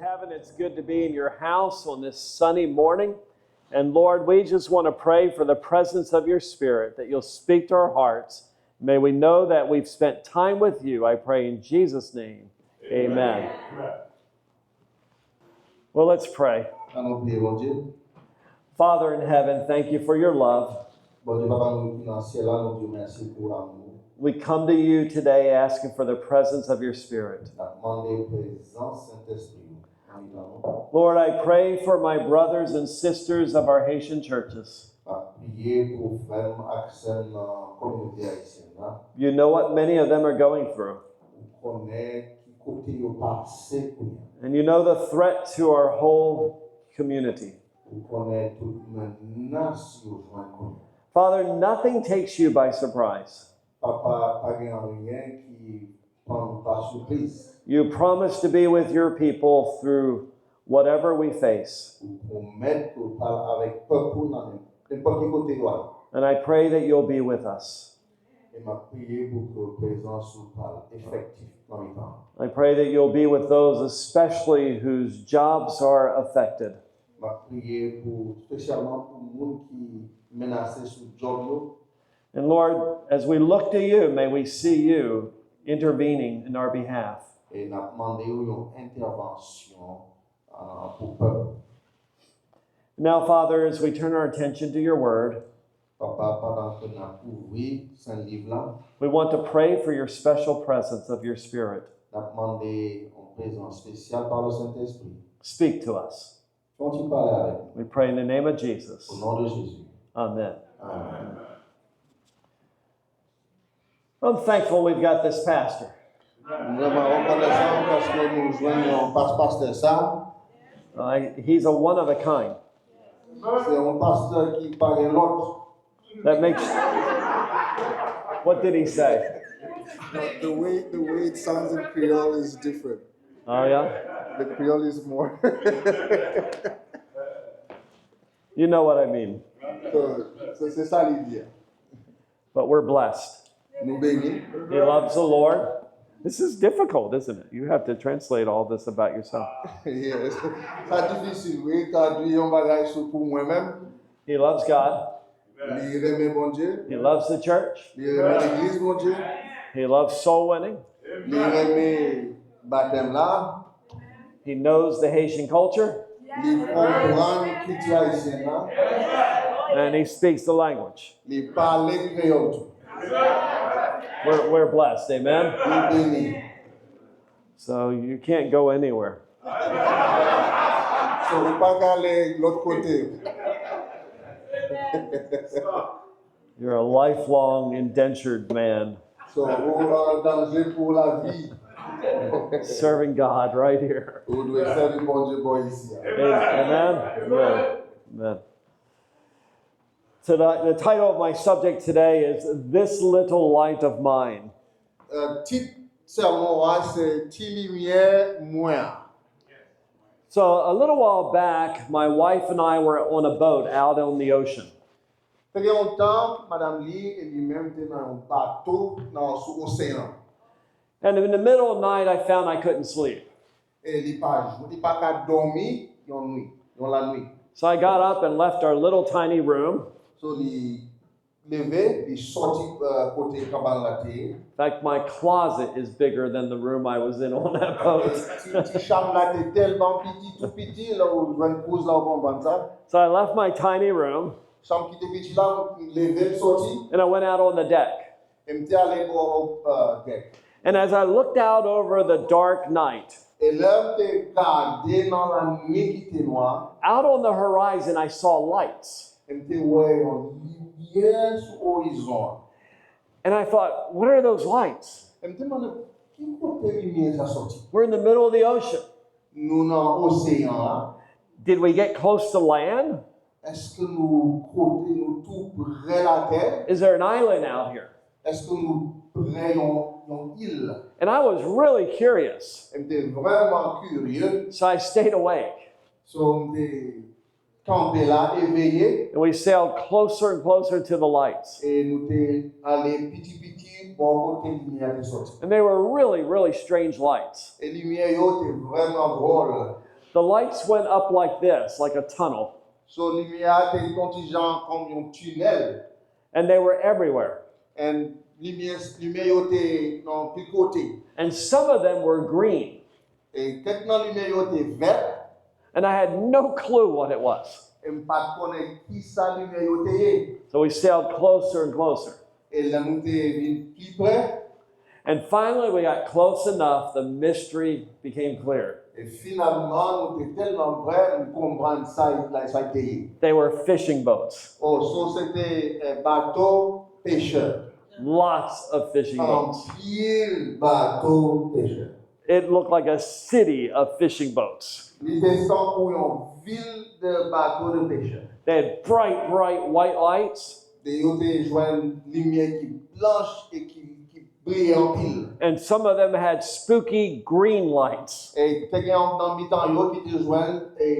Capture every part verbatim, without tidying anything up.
Heaven, it's good to be in your house on this sunny morning. And Lord, we just want to pray for the presence of your Spirit, that you'll speak to our hearts. May we know that we've spent time with you, I pray in Jesus' name. Amen. Well, let's pray. An nou priye Bondye. Father in heaven, thank you for your love. Bondye Papa nou ki nan syèl la, nou di w mèsi pou amou. We come to you today asking for the presence of your Spirit. N ap mande prezans Sentespri w nan mitan nou. Lord, I pray for my brothers and sisters of our Haitian churches. M ap priye pou frè m ak sè m nan kominote ayisyèn nan. You know what many of them are going through. Ou konnen ki kote yo pase kounye a. And you know the threat to our whole community. Ou konnen tout menas yo jwenn kounye a. Father, nothing takes you by surprise. Papa, pa gen anyen ki pran nou pa sipriz. You promise to be with your people through whatever we face. Ou pwomèt ke w pral avèk pèp ou nan nenpòt ki kote yo ale. And I pray that you'll be with us. E m ap priye pou ke prezans ou pral efektif nan mitan nou. I pray that you'll be with those especially whose jobs are affected. M ap priye pou, espesyalman pou moun ki menase sou djòb yo. And Lord, as we look to you, may we see you intervening in our behalf. E n ap mande w yon entèvansyon, ah, pou pèp. Now, Father, as we turn our attention to your word, Papa, pandan ke n ap ouvri Sen Liv la, we want to pray for your special presence of your Spirit. N ap mande yon prezans espesyal pa Lesentespri. Speak to us. Fè yon ti pale avèk nou. We pray in the name of Jesus. O non de Jezi. Amen. Amen. I'm thankful we've got this pastor. M vrèman rekonesan paske nou jwenn yon pas-, pastè sa. Uh, he's a one of a kind. Se yon pastè ki pa gen lòt. That makes. What did he say? The, the way, the way it sounds in Creole is different. Oh, yeah? The Creole is more. You know what I mean. So, so se sa li di a. But we're blessed. Nou beni. He loves the Lord. This is difficult, isn't it? You have to translate all this about yourself. Yes. Sa difisil, wi, tradui yon bagay sou pou mwen menm. He loves God. Li renmen Bondye. He loves the church. Li renmen legliz Bondye. He loves soul winning. Li renmen batèm la. He knows the Haitian culture. Li konprann kilti ayisyen nan. And he speaks the language. Li pale kreyòl tou. We're, we're blessed, amen? Nou beni. So you can't go anywhere. So, ou pa ka ale lòt kote. You're a lifelong indentured man. So, ou an danje pou lavi. Serving God right here. Ou dwe sèvi Bondye bò isi a. Amen. Amen. Amen. So the, the title of my subject today is This Little Light of Mine. Uh, tit sèmon an se Ti Limyè Mwen an. So a little while back, my wife and I were on a boat out on the ocean. Te gen yon tan, madanm li e li menm te nan yon bato nan, sou oseyan. And in the middle of the night, I found I couldn't sleep. E li pa, li pa ka dòmi yon nwi, yon lannwit. So I got up and left our little tiny room. So li leve, li sòti, uh, kote kabann la te ye. In fact, my closet is bigger than the room I was in on that boat. Ti, ti chanm la te tèlman piti, tou piti, lè w jwenn kouz la, ou konprann sa. So I left my tiny room. Chanm ki te piti la, m leve, m sòti. And I went out on the deck. E m te ale bò, uh, dèk. And as I looked out over the dark night, E lè m te gade nan lannwit ki te nwa, out on the horizon, I saw lights. E m te wè yon limyè sou orizon an. And I thought, "What are those lights?" E m te mande, "Ki kote limyè sa sòti?" We're in the middle of the ocean. Nou nan oseyan an. Did we get close to land? Èske nou kote, nou tou prè latè? Is there an island out here? Èske nou prè yon, yon il? And I was really curious. E m te vrèman kirye. So I stayed awake. So, m te kanpe la e veye. And we sailed closer and closer to the lights. E nou te ale piti piti bò kote limyè te soti. And they were really, really strange lights. E limyè yo te vrèman dwòl. The lights went up like this, like a tunnel, So limyè a te yon ti jan kòm yon tinèl. And they were everywhere. And limyè, limyè yo te nan pi kote. And some of them were green. E kèk nan limyè yo te vèt. And I had no clue what it was. E m pa t konnen ki sa limyè yo te ye. So we sailed closer and closer. E lè nou te vin pi pre. And finally, we got close enough, the mystery became clear. E finalman, nou te tèlman pre, nou konprann sa, sa te ye. They were fishing boats. Oh, so se te eh, bato pechè. Lots of fishing boats. Anpil bato pechè. It looked like a city of fishing boats. Li te tankou yon vil de bato de pechè. They had bright, bright white lights. De yo te jwenn limyè ki blanch e ki, ki briye anpil. And some of them had spooky green lights. E te gen yon nan mitan yo ki te jwenn e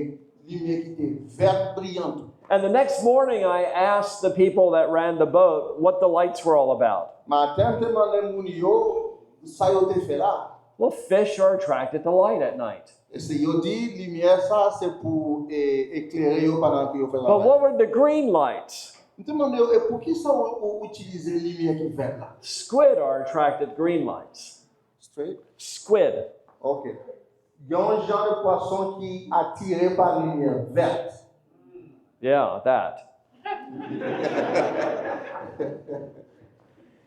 limyè ki te vèt briyan tou. And the next morning, I asked the people that ran the boat what the lights were all about. Maten m te mande moun yo sa yo te fè la. Well, fish are attracted to light at night. E se yo di limyè sa se pou e, eklere yo pandan ke yo fè But travay. What were the green lights? M te mande yo e pou ki sa ou, ou itilize limyè ki vèt la? Squid are attracted to green lights. Straight? Squid. Ok. Gen yon jan de pwason ki atire pa limyè vèt. Yeah, that.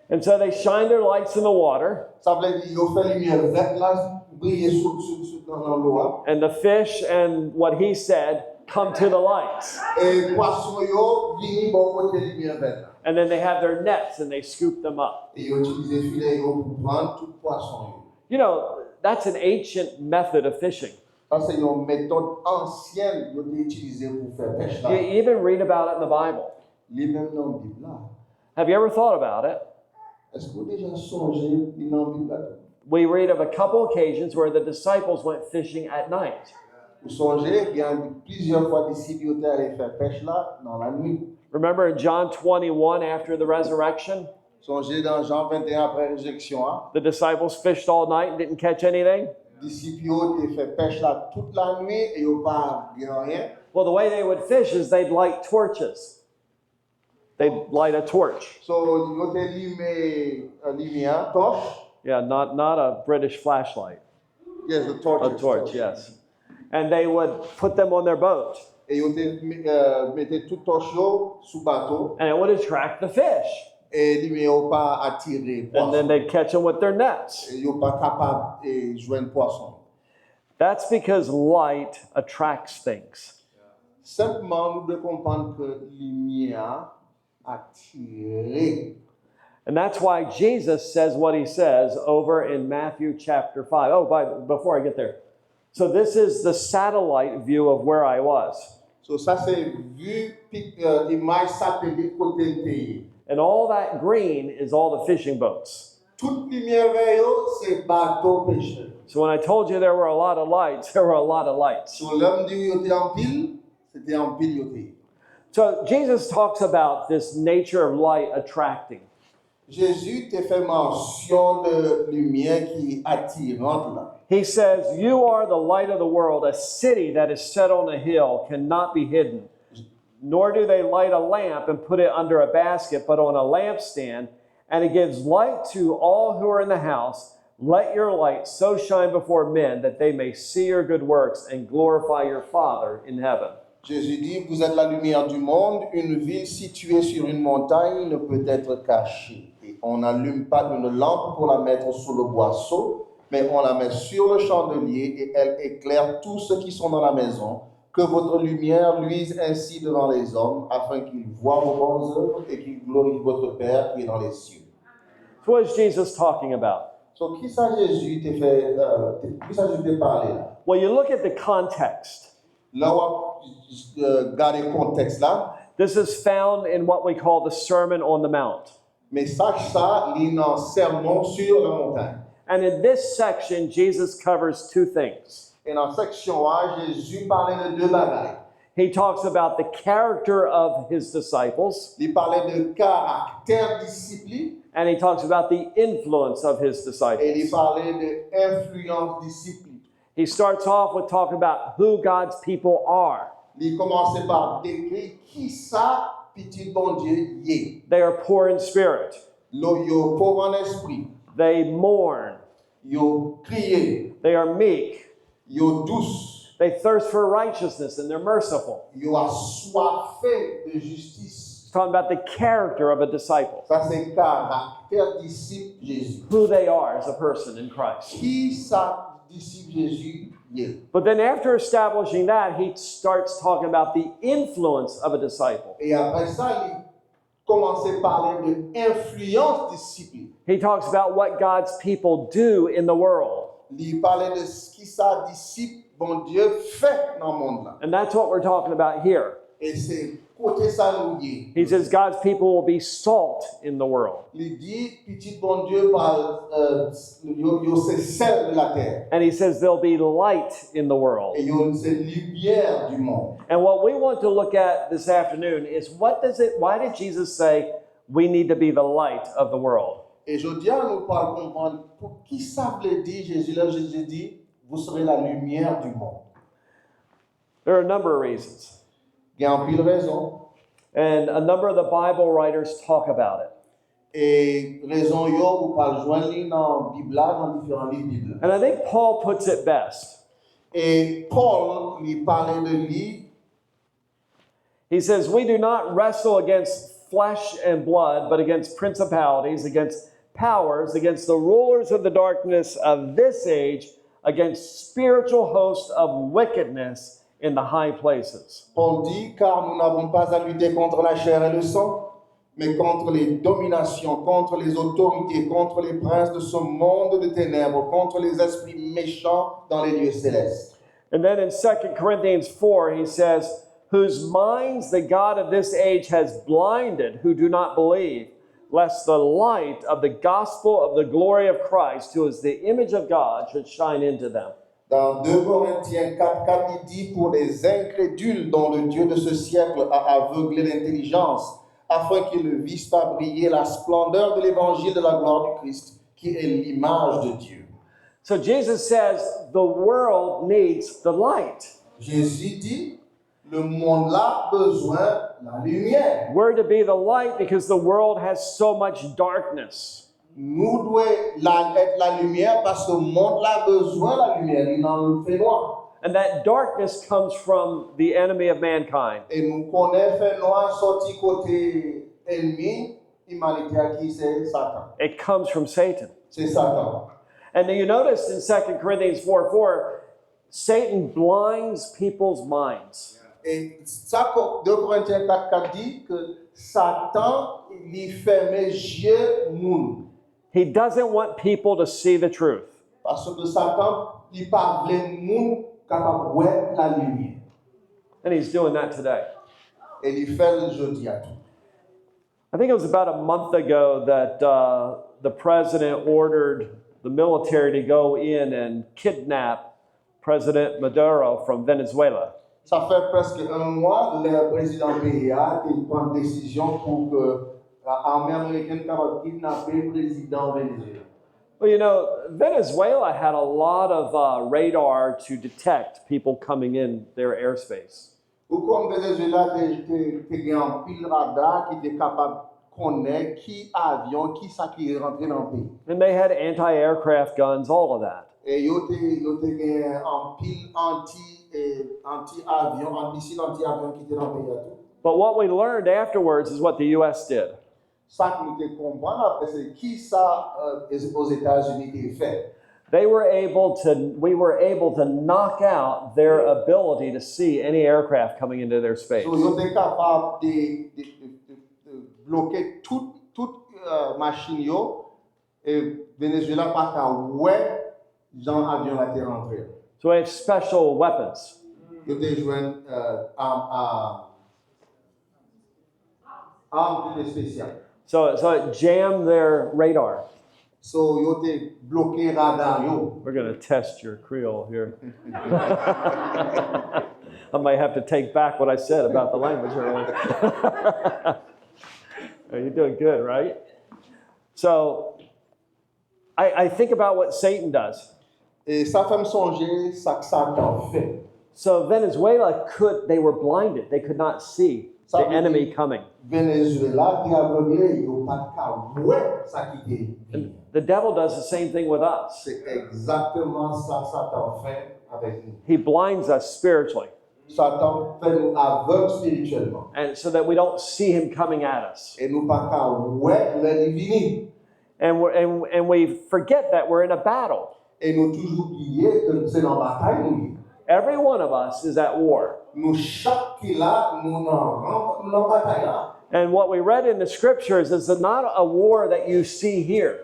And so they shine their lights in the water, Sa vle di yo fè limyè vèt la briye sou, sou, sou nan, nan lo a. And the fish and what he said come to the lights. E pwason yo vini bò kote limyè vèt la. And then they have their nets and they scoop them up. E yo itilize filè yo pou pran tout pwason yo. You know, that's an ancient method of fishing. Sa se yon metòd ansyen yo te itilize pou fè pèch la. You even read about it in the Bible. Li menm nan Bib la. Have you ever thought about it? Èske ou deja sonje li nan Bib la? We read of a couple occasions where the disciples went fishing at night. Ou sonje gen plizyè fwa disip yo te ale fè pèch la nan lannuit. Remember in John twenty-one after the resurrection? Sonje nan Jan venteyen apre rezireksyon an. The disciples fished all night and didn't catch anything. Disip yo te fè pèch la tout lannuit e yo pa gen anyen. Well, the way they would fish is they'd light torches. They'd light a torch. So yo te lime uh, limyè, tòch. Yeah, not, not a British flashlight. Yes, the torch. A torch, yes. And they would put them on their boat. E yo te uh, mete tout tòch yo sou bato. And it would attract the fish. E limyè yo pa atire And then pwason. They'd catch them with their nets. E yo pa kapab e, jwenn pwason. That's because light attracts things. Senpman, nou dwe konprann ke limyè a atire. And that's why Jesus says what he says over in Matthew chapter five. Oh, by, before I get there. So this is the satellite view of where I was. So sa se vi pi- uh, imaj satelit kote l te ye. And all that green is all the fishing boats. Tout limyè vè yo se bato pechè. So when I told you there were a lot of lights, there were a lot of lights. So lè m di yo te anpil, se te anpil yo te ye. So Jesus talks about this nature of light attracting. Jezi te fè mansyon de limyè ki atirant la. He says, "You are the light of the world. A city that is set on a hill cannot be hidden. Nor do they light a lamp and put it under a basket, but on a lampstand, and it gives light to all who are in the house. Let your light so shine before men that they may see your good works and glorify your Father in heaven." Jésus dit, vous êtes la lumière du monde. Une ville située sur une montagne ne peut être cachée. Et on n'allume pas une lampe pour la mettre sous le boisseau, mais on la met sur le chandelier et elle éclaire tous ceux qui sont dans la maison. Que votre lumière luise ainsi devant les hommes, afin qu'ils voient vos bonnes œuvres et qu'ils glorifient votre Père qui est dans les cieux. So what is Jesus talking about? So, ki sa Jésus te fè, euh, te- ki sa Jésus te pale la? Well, you look at the context. Lè w ap euh, gade kontèks la, This is found in what we call the Sermon on the Mount. Mesaj sa li nan Sermon sur la montagne. And in this section, Jesus covers two things. E nan seksyon a, Jésus pale de de bagay. He talks about the character of his disciples, Li pale de karaktè disip li. And he talks about the influence of his E li disciples. Pale de enfliyans disip li. He starts off with talking about who God's people are. Li kòmanse pa dekri kisa pitit Bondye ye. They are poor in spirit, Lo yo pòv an espri. They mourn, Yo kriye. They are meek, Yo dous. They thirst for righteousness, and they're merciful. Yo aswafe de jistis. He's talking about the character of a disciple, Sa se karaktè disip Jezi. Who they are as a person in Christ. Kisa disip Jezi ye? But then, after establishing that, he starts talking about the influence of a disciple. E apre sa, li kòmanse pale de enfliyans disip li. He talks about what God's people do in the world. Li pale de kisa disip Bondye fè nan mond lan. And that's what we're talking about here. E se kote sa nou ye. He says God's people will be salt in the world. Li di pitit Bondye pral, euh, yo, yo se sèl de la tè. And he says they'll be light in the world. E yo se limyè du monde. And what we want to look at this afternoon is what does it, why did Jesus say we need to be the light of the world? E jodi a nou pral konprann pou kisa vle di Jezi lè Jezi di vous serez la lumière du monde. There are a number of reasons. Gen anpil rezon. And a number of the Bible writers talk about it. E rezon yo ou pral jwenn li nan Bib la, nan diferan liv Bib la. And I think Paul puts it best. E Paul li pale de li. He says, We do not wrestle against flesh and blood, but against principalities, against powers, against the rulers of the darkness of this age, against spiritual hosts of wickedness in the high places. Paul dit, car nous n'avons pas à lutter contre la chair et le sang, mais contre les dominations, contre les autorités, contre les princes de ce monde de ténèbres, contre les esprits méchants dans les lieux célestes. And then in Second Corinthians four, he says, Whose minds the God of this age has blinded, who do not believe, lest the light of the gospel of the glory of Christ, who is the image of God, should shine into them. Dans deux Corinthiens quatre quatre, il dit, pour les incrédules dont le Dieu de ce siècle a aveuglé l'intelligence, afin qu'ils ne vissent pas briller la splendeur de l'évangile de la gloire du Christ, qui est l'image de Dieu. So Jesus says the world needs the light. Jésus dit, le monde là a besoin de la lumière. We're to be the light because the world has so much darkness. Nou dwe la, être la lumière parce que monde là a besoin de la lumière, li nan fenwa. And that darkness comes from the enemy of mankind. E nou konnen fenwa sòti kote enmi imanite a ki se Satan. It comes from Satan. Se Satan. And then you notice in Second Corinthians four four, Satan blinds people's minds. E sa ko- deux Corinthiens quatre quatre di ke Satan li fèmen je moun. He doesn't want people to see the truth. Paske Satan li pa vle moun kapab wè la limyè. And he's doing that today. E li fè l jodi a tou. I think it was about a month ago that uh, the president ordered the military to go in and kidnap President Maduro from Venezuela. Sa fè prèske yon mwa lè prezidan peyi a te pran desizyon pou ke ame ameriken kapab kidnape prezidan Venezuela. Well, you know, Venezuela had a lot of uh, radar to detect people coming in their airspace. Ou konn Venezuela te, te, te gen anpil rada ki te kapab konnen ki avyon, ki sa ki rantre nan peyi. And they had anti aircraft guns, all of that. E yo te, yo te gen anpil anti, eh, anti avyon, an misil anti avyon ki te nan peyi a tou. But what we learned afterwards is what the U S did. Sa ke nou te konprann apre se ki sa eh, Ozetazini te fè. They were able to, we were able to knock out their ability to see any aircraft coming into their space. So yo te kapab de, de, de, de, de bloke tout, tout eh, machin yo e Venezuela pa ka wè jan avyon la te rantre. So we have special weapons. Yo te jwenn eh, am, am, am espesyal. So, so it jammed their radar. So yo te bloke rada yo. We're going to test your Creole here. I might have to take back what I said about the language earlier. You're doing good, right? So I, I think about what Satan does. E sa fè m sonje sa k Satan fè. So Venezuela could, they were blinded. They could not see the enemy coming. Venezuela te avegle, yo pa t ka wè sa ki te vini. The devil does the same thing with us. Se egzakteman sa Satan fè avèk nou. He blinds us spiritually. Satan fè nou avèg espirityèlman. And so that we don't see him coming at us. E nou pa ka wè lè li vini. And, we're, and, and we forget that we're in a battle. E nou toujou bliye ke se nan batay nou ye. Every one of us is at war. Nou chak ki la, nou nan, nou nan batay la. And what we read in the scriptures is not a war that you see here.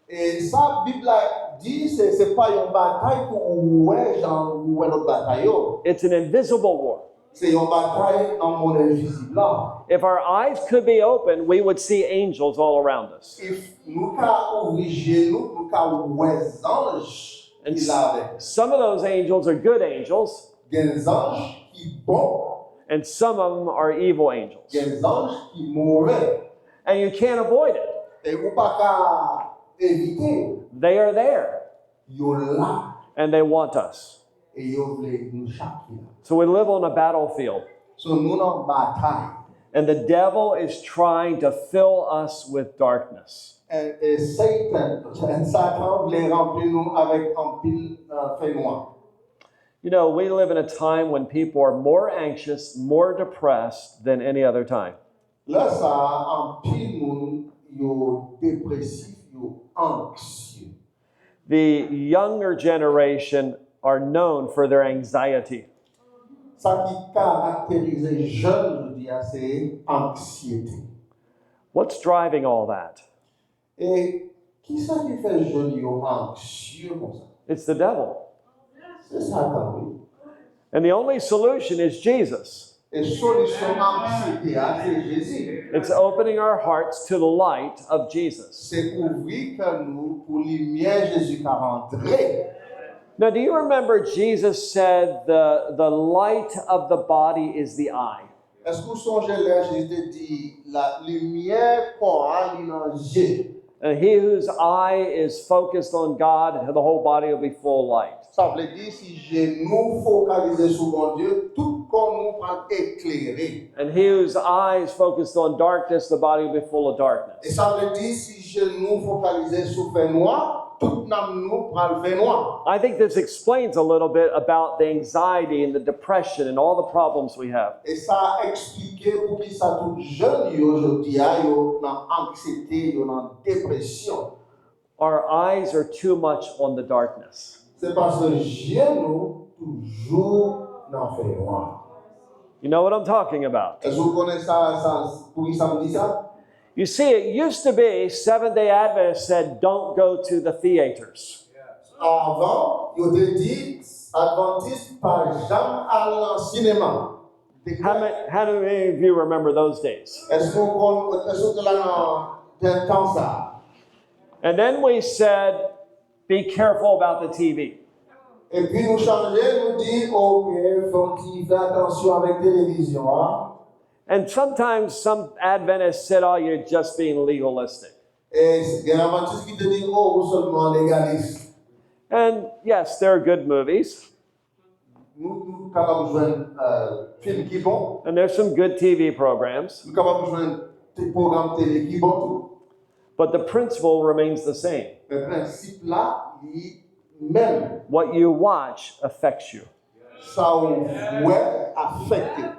E sa Bib la di, se, se pa yon batay pou ou wè jan ou wè lòt batay yo. It's an invisible war. Se yon batay nan mond envizib la. If our eyes could be open, we would see angels all around us. If nou ka ouvri je nou, nou ka wè zanj ki la avèk. Some of those angels are good angels. Gen zanj ki bon. And some of them are evil angels. Gen zanj ki move. And you can't avoid it. E ou pa ka evite yo. They are there. Yo la. And they want us. E yo vle nou chak ki la. So we live on a battlefield. So nou nan batay. And the devil is trying to fill us with darkness. E, e Satan, Satan vle ranpli nou avèk anpil uh, fènwa. You know, we live in a time when people are more anxious, more depressed than any other time. Lè sa a, anpil moun yo depresif, yo anksye. The younger generation are known for their anxiety. Sa ki karakterize jèn jodi a se anksyete. What's driving all that? E kisa ki fè jèn yo anksye konsa? It's the devil. Se Satan wi. And the only solution is Jesus. E solisyon anksyete a se Jezi. It's opening our hearts to the light of Jesus. Se ouvri kè nou pou limyè Jezi ka antre. Now, do you remember Jesus said the, the light of the body is the eye? Èske ou sonje lè Jezi te di la limyè kò a li nan je? And he whose eye is focused on God, the whole body will be full of light. Sa vle di si je nou fokalize sou Bondye, tout kò nou pral eklere. And he whose eye is focused on darkness, the body will be full of darkness. E sa vle di si je nou fokalize sou fènwa, tout nanm nou pral fènwa. I think this explains a little bit about the anxiety and the depression and all the problems we have. E sa eksplike poukisa tout jèn yo jodi a yo nan anksyete, yo nan depresyon. Our eyes are too much on the darkness. Se paske je nou toujou nan fènwa. You know what I'm talking about. Èske ou konnen sa, sa poukisa m di sa? You see, it used to be Seventh day Adventists said, "Don't go to the theaters." Avan, yo te di Advantis pa janm al nan sinema. How many, how many of you remember those days? Èske ou konn, èske ou te la nan tan sa? And then we said, "Be careful about the T V." Epi nou chanje, nou di, oke, fò w ti fè atansyon avèk televizyon an. And sometimes some Adventists said, "Oh, you're just being legalistic." E gen Advantis ki te di, o, ou sèlman legalis. And yes, there are good movies. Nou, nou kapab jwenn uh, fim ki bon. And there's some good T V programs. Nou kapab jwenn pwogram tele ki bon tou. But the principle remains the same. Men prensip la, li menm. What you watch affects you. Sa ou wè afekte.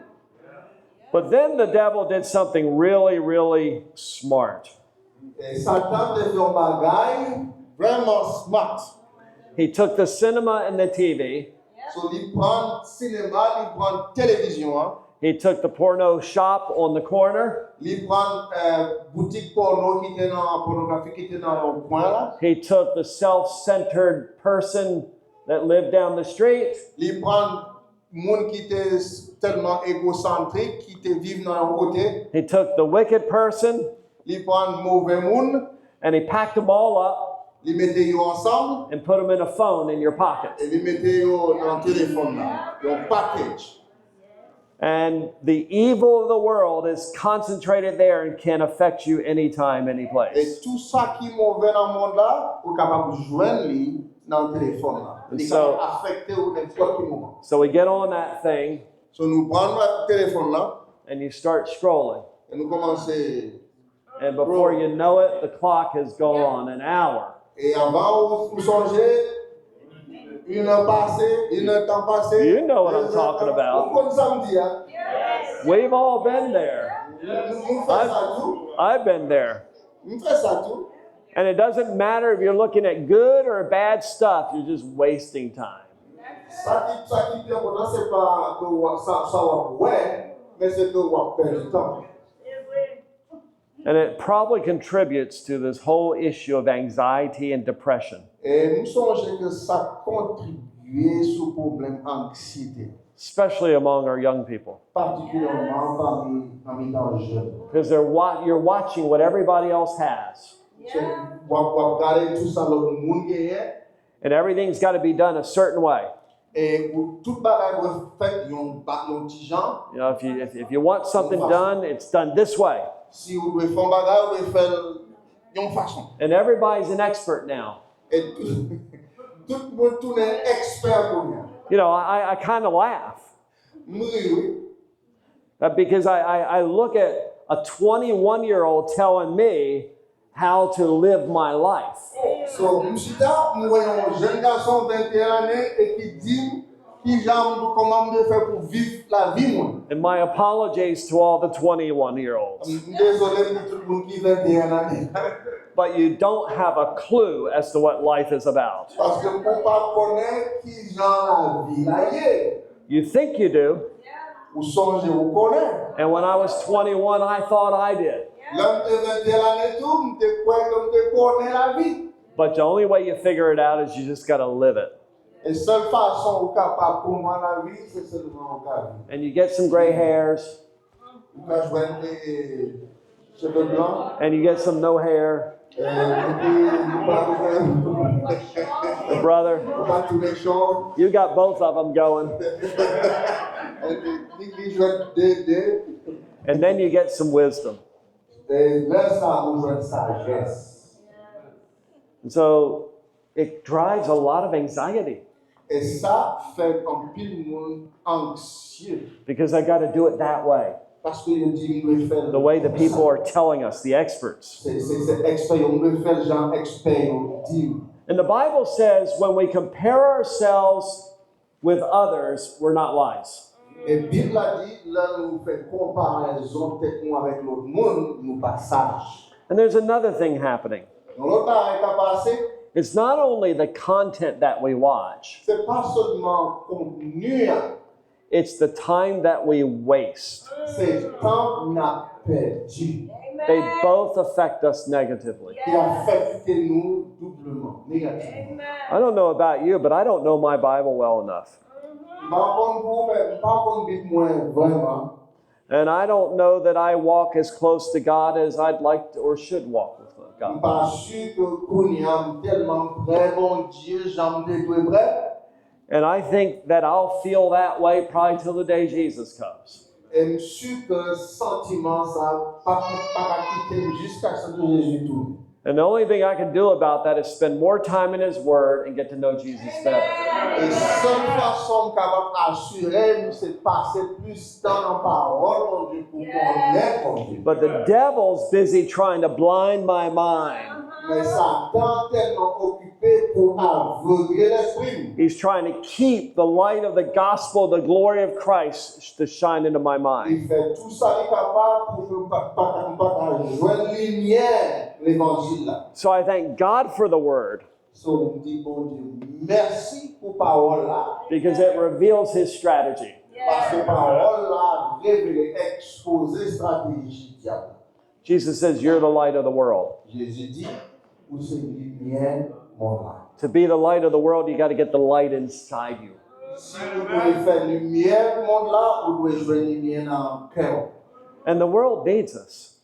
But then the devil did something really, really smart. E Satan te fè yon bagay vrèman smart. He took the cinema and the T V. So li pran sinema, li pran televizyon an. He took the porno shop on the corner. Li pran uh, boutik pòno ki te nan pònografi ki te nan yon kwen la. He took the self-centered person that lived down the street. Li pran moun ki te tèlman egosantrik ki te viv nan yon kote. He took the wicked person. Li pran move moun. And he packed them all up. Li mete yo ansanm. And put them in a phone in your pocket. E li mete yo nan telefòn la. Yon package. And the evil of the world is concentrated there and can affect you anytime, any E place. Tout sa ki move nan mond la, ou kapab jwenn li nan telefòn la. Li kapab afekte ou nenpòt ki moman. So we get on that thing. So nou pran telefòn la. And you start scrolling. E nou kòmanse. And before you know it, the clock has gone an hour. E anvan ou sonje, inè pase, inè tan pase. You know what I'm talking about. Ou konn sa m di a. We've all been there. Nou fè sa tou. I've been there. M fè sa tou. And it doesn't matter if you're looking at good or bad stuff, you're just wasting time. Sa ki sa ki pi enpòtan se pa ke w sa sa w ap wè, men se ke w ap pèdi tan. And it probably contributes to this whole issue of anxiety and depression. E m sonje ke sa kontribye sou pwoblèm anksyete. Especially among our young people. Patikilyèman pami nan mitan jèn. Because they're wa- you're watching what everybody else has. W ap w ap gade tout sa lòt moun genyen. And everything's got to be done a certain way. E pou tout bagay dwe fèt yon ba- yon ti jan. You know, if you if, if you want something done, it's done this way. Si ou dwe fè yon bagay, ou dwe fè l yon fason. And everybody's an expert now. E tout, tout moun tounen ekspè kounye a. You know, I, I kind of laugh. M ri wi. Uh, because I, I, I look at a twenty-one year old telling me how to live my life. So m chita, m wè yon jèn gason venteyen ane e ki di m ki jan m kòman m dwe fè pou viv lavi mwen. And my apologies to all the twenty-one year olds. M dezole pou tout moun ki venteyen ane. But you don't have a clue as to what life is about. Paske ou pa konnen ki jan lavi la ye. You think you do, Ou sonje ou konnen. And when I was twenty-one, I thought I did. Lè m te venteyen ane tou, m te kwè ke m te konnen lavi. But the only way you figure it out is you just got to live it. E sèl fason ou kapab konprann lavi, se sèlman ou ka viv. And you get some gray hairs, Ou ka jwenn de cheve blan, and you get some no hair. e epi ou pa tounen, Brother, ou pa tounen chòv. You got both of them going. E li, li, li jwenn de, de. And then you get some wisdom. E lè sa ou jwenn sajès. And so it drives a lot of anxiety E sa fè anpil moun anksye. Because I got to do it that way, Paske yo di m dwe fè l the way the konsa. People are telling us, the experts. Se se- se ekspè yo, m dwe fè l jan ekspè yo di m. And the Bible says when we compare ourselves with others, we're not wise. E Bib la di, lè nou fè konparezon tèt nou avèk lòt moun, nou pa saj. And there's another thing happening. Yon lòt bagay ka pase, It's not only the content that we watch, se pa sèlman kontni a, it's the time that we waste. Se tan n ap pèdi. They both affect us negatively. Ki afekte nou doubleman, negativman. I don't know about you, but I don't know my Bible well enough. M pa konn pou ou, men m pa konn Bib mwen vrèman. And I don't know that I walk as close to God as I'd like to or should walk with M God. Pa si ke kounye a m tèlman prè Bondye jan m te dwe prè. And I think that I'll feel that way probably till the day Jesus comes. E m si ke santiman sa pa, pa ka kite m jiskaske Jezi tounen. And the only thing I can do about that is spend more time in His Word and get to know Jesus better. E sèl fason m kapab asire m se pase plis tan nan pawòl Bondye pou konnen Bondye. But the devil's busy trying to blind my mind. Men Satan tèlman okipe pou avegle lespri m. He's trying to keep the light of the gospel, the glory of Christ, to shine into my mind. Li fè tou sa li kapab pou ke m pa, pa, m pa ka jwenn limyè levanjil la. So I thank God for the Word So m di Bondye mèsi pou pawòl la. Because it reveals His strategy. Paske pawòl la revele, ekspoze estrateji dyab la. Jesus says, "You're the light of the world." Jezi di, ou se limyè mond la. To be the light of the world, you got to get the light inside you. Si ou dwe fè limyè mond la, ou dwe jwenn limyè nan kè w. And the world needs us.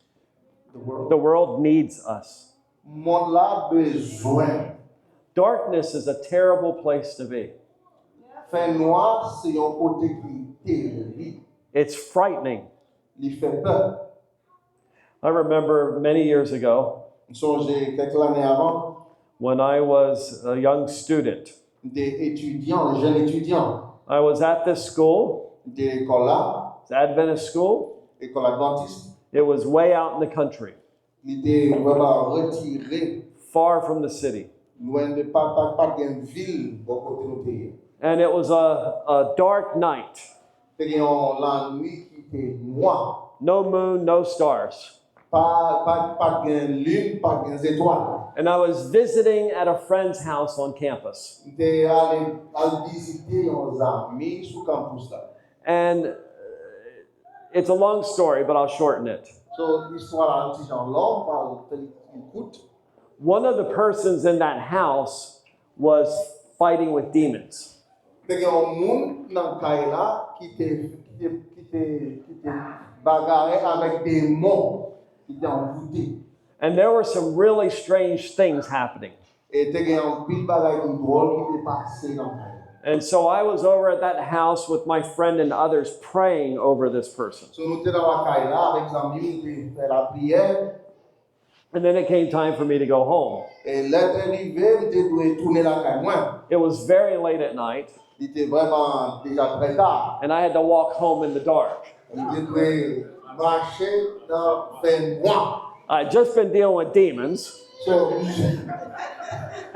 The world. The world needs us. Mond la bezwen. Darkness is a terrible place to be. Fènwa se yon kote ki terib. It's frightening. Li fè pè. I remember many years ago M sonje kèk lane avan, when I was a young student. M te etidyan, jèn etidyan. I was at this school, M te lekòl la, it's Adventist school. Lekòl Advantis. It was way out in the country, Li te vrèman retire, far from the city. Lwen de, pa, pa, pa t gen vil bò kote nou te ye. And it was a, a dark night. Te gen yon lannuit ki te nwa. No moon, no stars. Pa, pa, pa t gen lin, pa t gen zetwal. And I was visiting at a friend's house on campus. M te ale al vizite yon zanmi sou kanpous la. And uh, it's a long story, but I'll shorten it. So, istwa la yon ti jan long, pa fè li kout. One of the persons in that house was fighting with demons. Te gen yon moun nan kay la ki te, ki te, ki te, ki te bagare avèk demon ki te anvoute. And there were some really strange things happening. E te gen anpil bagay ki dwòl ki te pase nan kay la. And so I was over at that house with my friend and others praying over this person. So, nou te nan lakay la avèk zanmi m, nou te fè lapriyè. And then it came time for me to go home. E lè te rive, m te dwe tounen lakay mwen. It was very late at night, Li te vrèman deja trè ta. And I had to walk home in the dark. M te dwe mache nan fènwa. I had just been dealing with demons, So,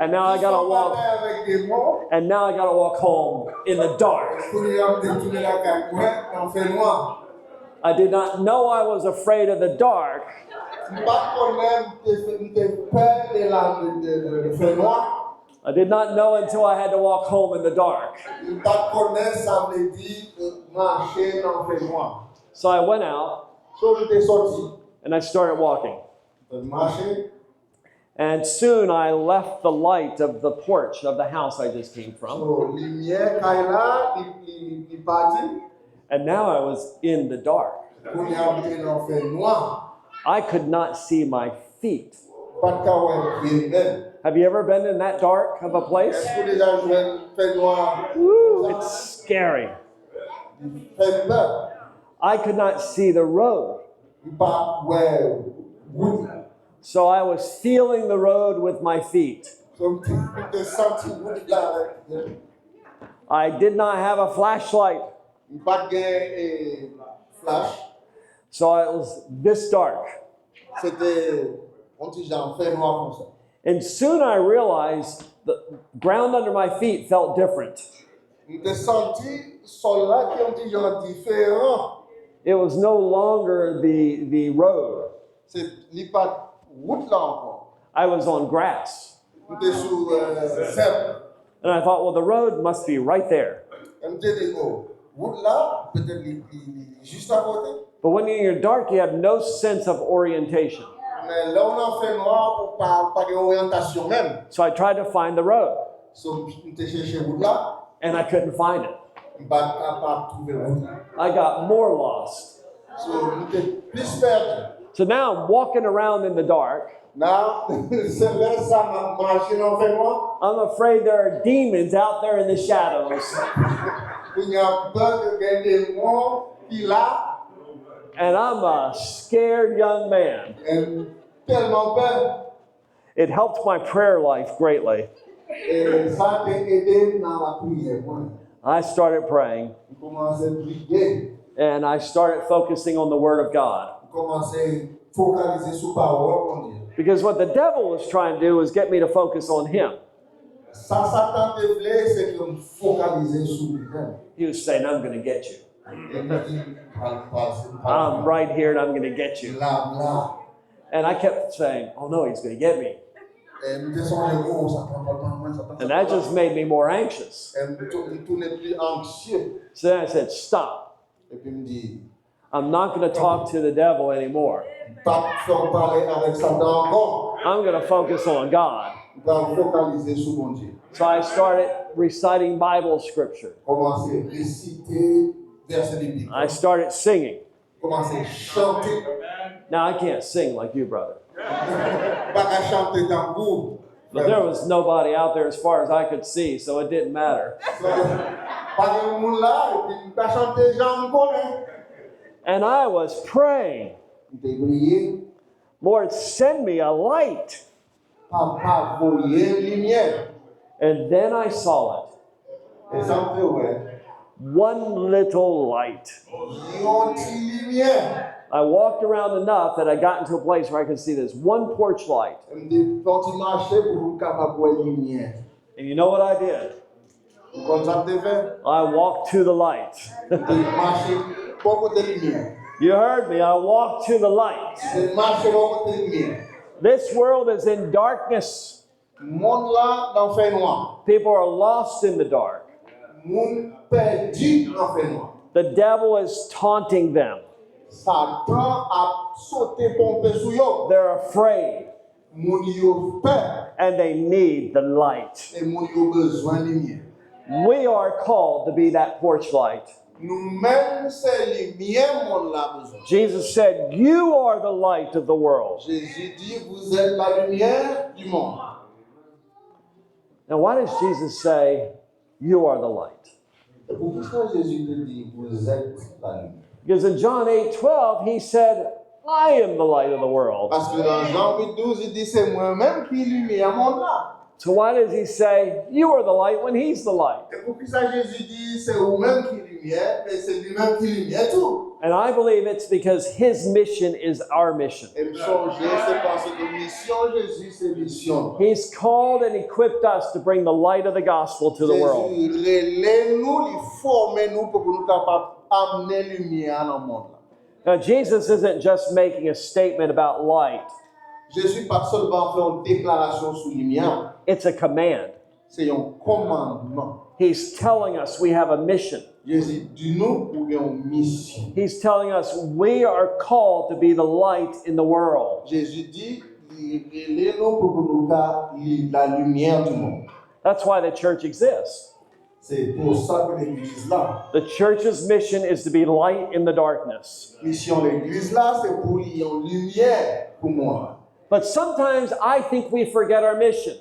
and now I gotta walk, batay avèk demon. And now I gotta walk home in the dark. Kounye a m te tounen lakay mwen nan fènwa. I did not know I was afraid of the dark M pa t konnen m te, m te pè de la, de, de, de, de fènwa. I did not know until I had to walk home in the dark. M pa t konnen sa vle di, eh, mache nan fènwa. So I went out So, m te soti. And I started walking. M te mache. And soon I left the light of the porch of the house I just came from. So, limyè kay la, li, li, li pati. And now I was in the dark. Kounye a m te nan fènwa. I could not see my feet. Pa t ka wè pye m menm. Have you ever been in that dark of a place? Èske w deja jwenn fènwa? Woo, it's scary. Fè pè. I could not see the road. M pa wè wout la. So I was feeling the road with my feet. So, m te, m te santi wout la avèk. I did not have a flashlight. M pa t gen, eh, flash. So it was this dark. Se te yon ti jan fènwa konsa. And soon I realized the ground under my feet felt different. M te santi sòl la ki yon ti jan diferan. It was no longer the, the road. Se, li pa t wout la ankò. I was on grass. M te sou, eh, zèb. And I thought, well, the road must be right there. E m te di, oh, wout la, petèt li, li, li, li jis akote. But when you're in the dark, you have no sense of orientation. Men lè w nan fènwa, ou pa, ou pa gen oryantasyon menm. So I tried to find the road, So, m te chèche wout la, and I couldn't find it. M pa t kapab twouve wout la. I got more lost. So, m te plis pèdi. So now I'm walking around in the dark. Now, se lè sa m ap mache nan fènwa. I'm afraid there are demons out there in the shadows. Kounye a, m pè ke gen demon ki la. And I'm a scared young man. E m tèlman pè. It helped my prayer life greatly. E sa te ede m nan lapriyè mwen. I started praying, M kòmanse priye. And I started focusing on the Word of God. M kòmanse fokalize sou pawòl Bondye. Because what the devil was trying to do was get me to focus on him. Sa Satan te vle, se ke m fokalize sou li menm. He was saying, I'm going to get you. E m di, "Pral, pral, se m pral." I'm right here and I'm going to get you. La, la. And I kept saying, oh no, he's going to get me. E m te sonje, "Oh, Satan pral pran mwen, Satan." And that just made me more anxious. E m tou-, m tounen pli anksye. So then I said, stop. Epi m di, I'm not going to talk to the devil anymore. "M p ap fè w pale avèk Satan ankò. I'm going to focus on God. M pral fokalize sou Bondye." So I started reciting Bible scripture. Kòmanse resite vèsè biblik. I started singing. Kòmanse chante. Now, I can't sing like you, brother. M pa ka chante tankou. But there was nobody out there as far as I could see, so it didn't matter. Pa gen moun la, epi m pa chante jan m konnen. And I was praying, M te priye, Lord, send me a light. Papa, voye limyè. And then I saw it, E sa m te wè, one little light. Yon ti limyè. I walked around enough that I got into a place where I could see this one porch light. M te fè yon ti mache pou m kapab wè limyè. And you know what I did? Ou konn sa m te fè? I walked to the light. M te mache bò kote limyè. You heard me. I walked to the light. M te mache bò kote limyè. This world is in darkness. Mond la nan fènwa. People are lost in the dark. Moun pèdi nan fènwa. The devil is taunting them. Satan ap sote ponpe sou yo. They're afraid, Moun yo pè. And they need the light. E moun yo bezwen limyè. We are called to be that porch light. Nou menm se limyè mond la bezwen. Jesus said, "You are the light of the world." Jezi di, vous êtes la lumière du monde. Now, why does Jesus say, "You are the light"? E poukisa Jezi te di, vous êtes la lumière? Because in John eight twelve, he said, "I am the light of the world." Paske nan Jan uit douz, li di, se mwen menm ki limyè mond la. So why does he say, "You are the light," when he's the light? E poukisa Jezi di, se ou menm ki limyè, men se li menm ki limyè tou? And I believe it's because his mission is our mission. E m sonje, se paske misyon Jezi se misyon. He's called and equipped us to bring the light of the gospel to the world. Jezi rele nou, li fòme nou pou nou kapab amene limyè a nan mond la. Now, Jesus isn't just making a statement about light, Jezi pa t sèlman fè yon deklarasyon sou limyè, it's a command. Se yon kòmandman. He's telling us we have a mission. Jezi di nou, ou gen yon misyon. He's telling us we are called to be the light in the world. Jezi di, li rele nou pou, pou nou ka li la limyè du monde. That's why the church exists. Se pou sa ke legliz la. The church's mission is to be light in the darkness. Misyon legliz la, se pou li yon limyè pou mond la. But sometimes I think we forget our mission.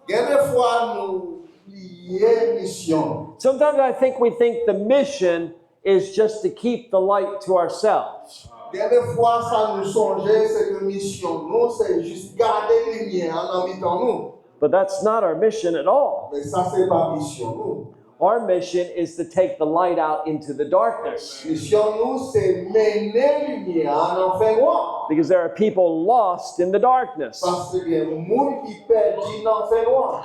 Gen de fwa nou bliye misyon. Sometimes I think we think the mission is just to keep the light to ourselves. Gen de fwa sa nou sonje, se ke misyon nou, se jis gade limyè an nan mitan nou. But that's not our mission at all. Men sa se pa misyon nou. Our mission is to take the light out into the darkness. Misyon nou se mennen limyè a nan fènwa. Because there are people lost in the darkness. Paske gen moun ki pèdi nan fènwa.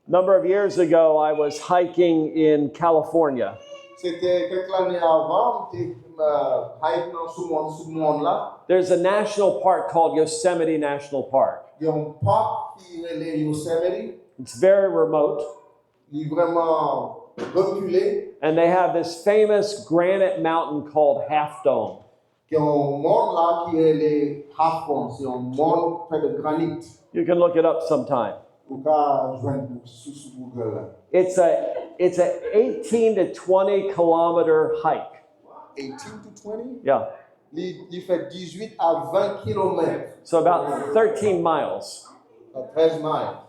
A number of years ago, I was hiking in California. Se te kèk lane avan, m te uh, hike nan sou mòn, sou mòn la. There's a national park called Yosemite National Park. Gen yon pak ki rele Yosemite. It's very remote, Li vrèman rekile. And they have this famous granite mountain called Half Dome. Gen yon mòn la ki rele Half Dome. Se yon mòn fè de granit. You can look it up sometime. Ou ka jwenn sou, sou Google la. It's a it's a eighteen to twenty kilometer hike. Eighteen to twenty? Yeah. Li, li fè dizuit a ven kilomèt. So about thirteen miles. Trèz miles.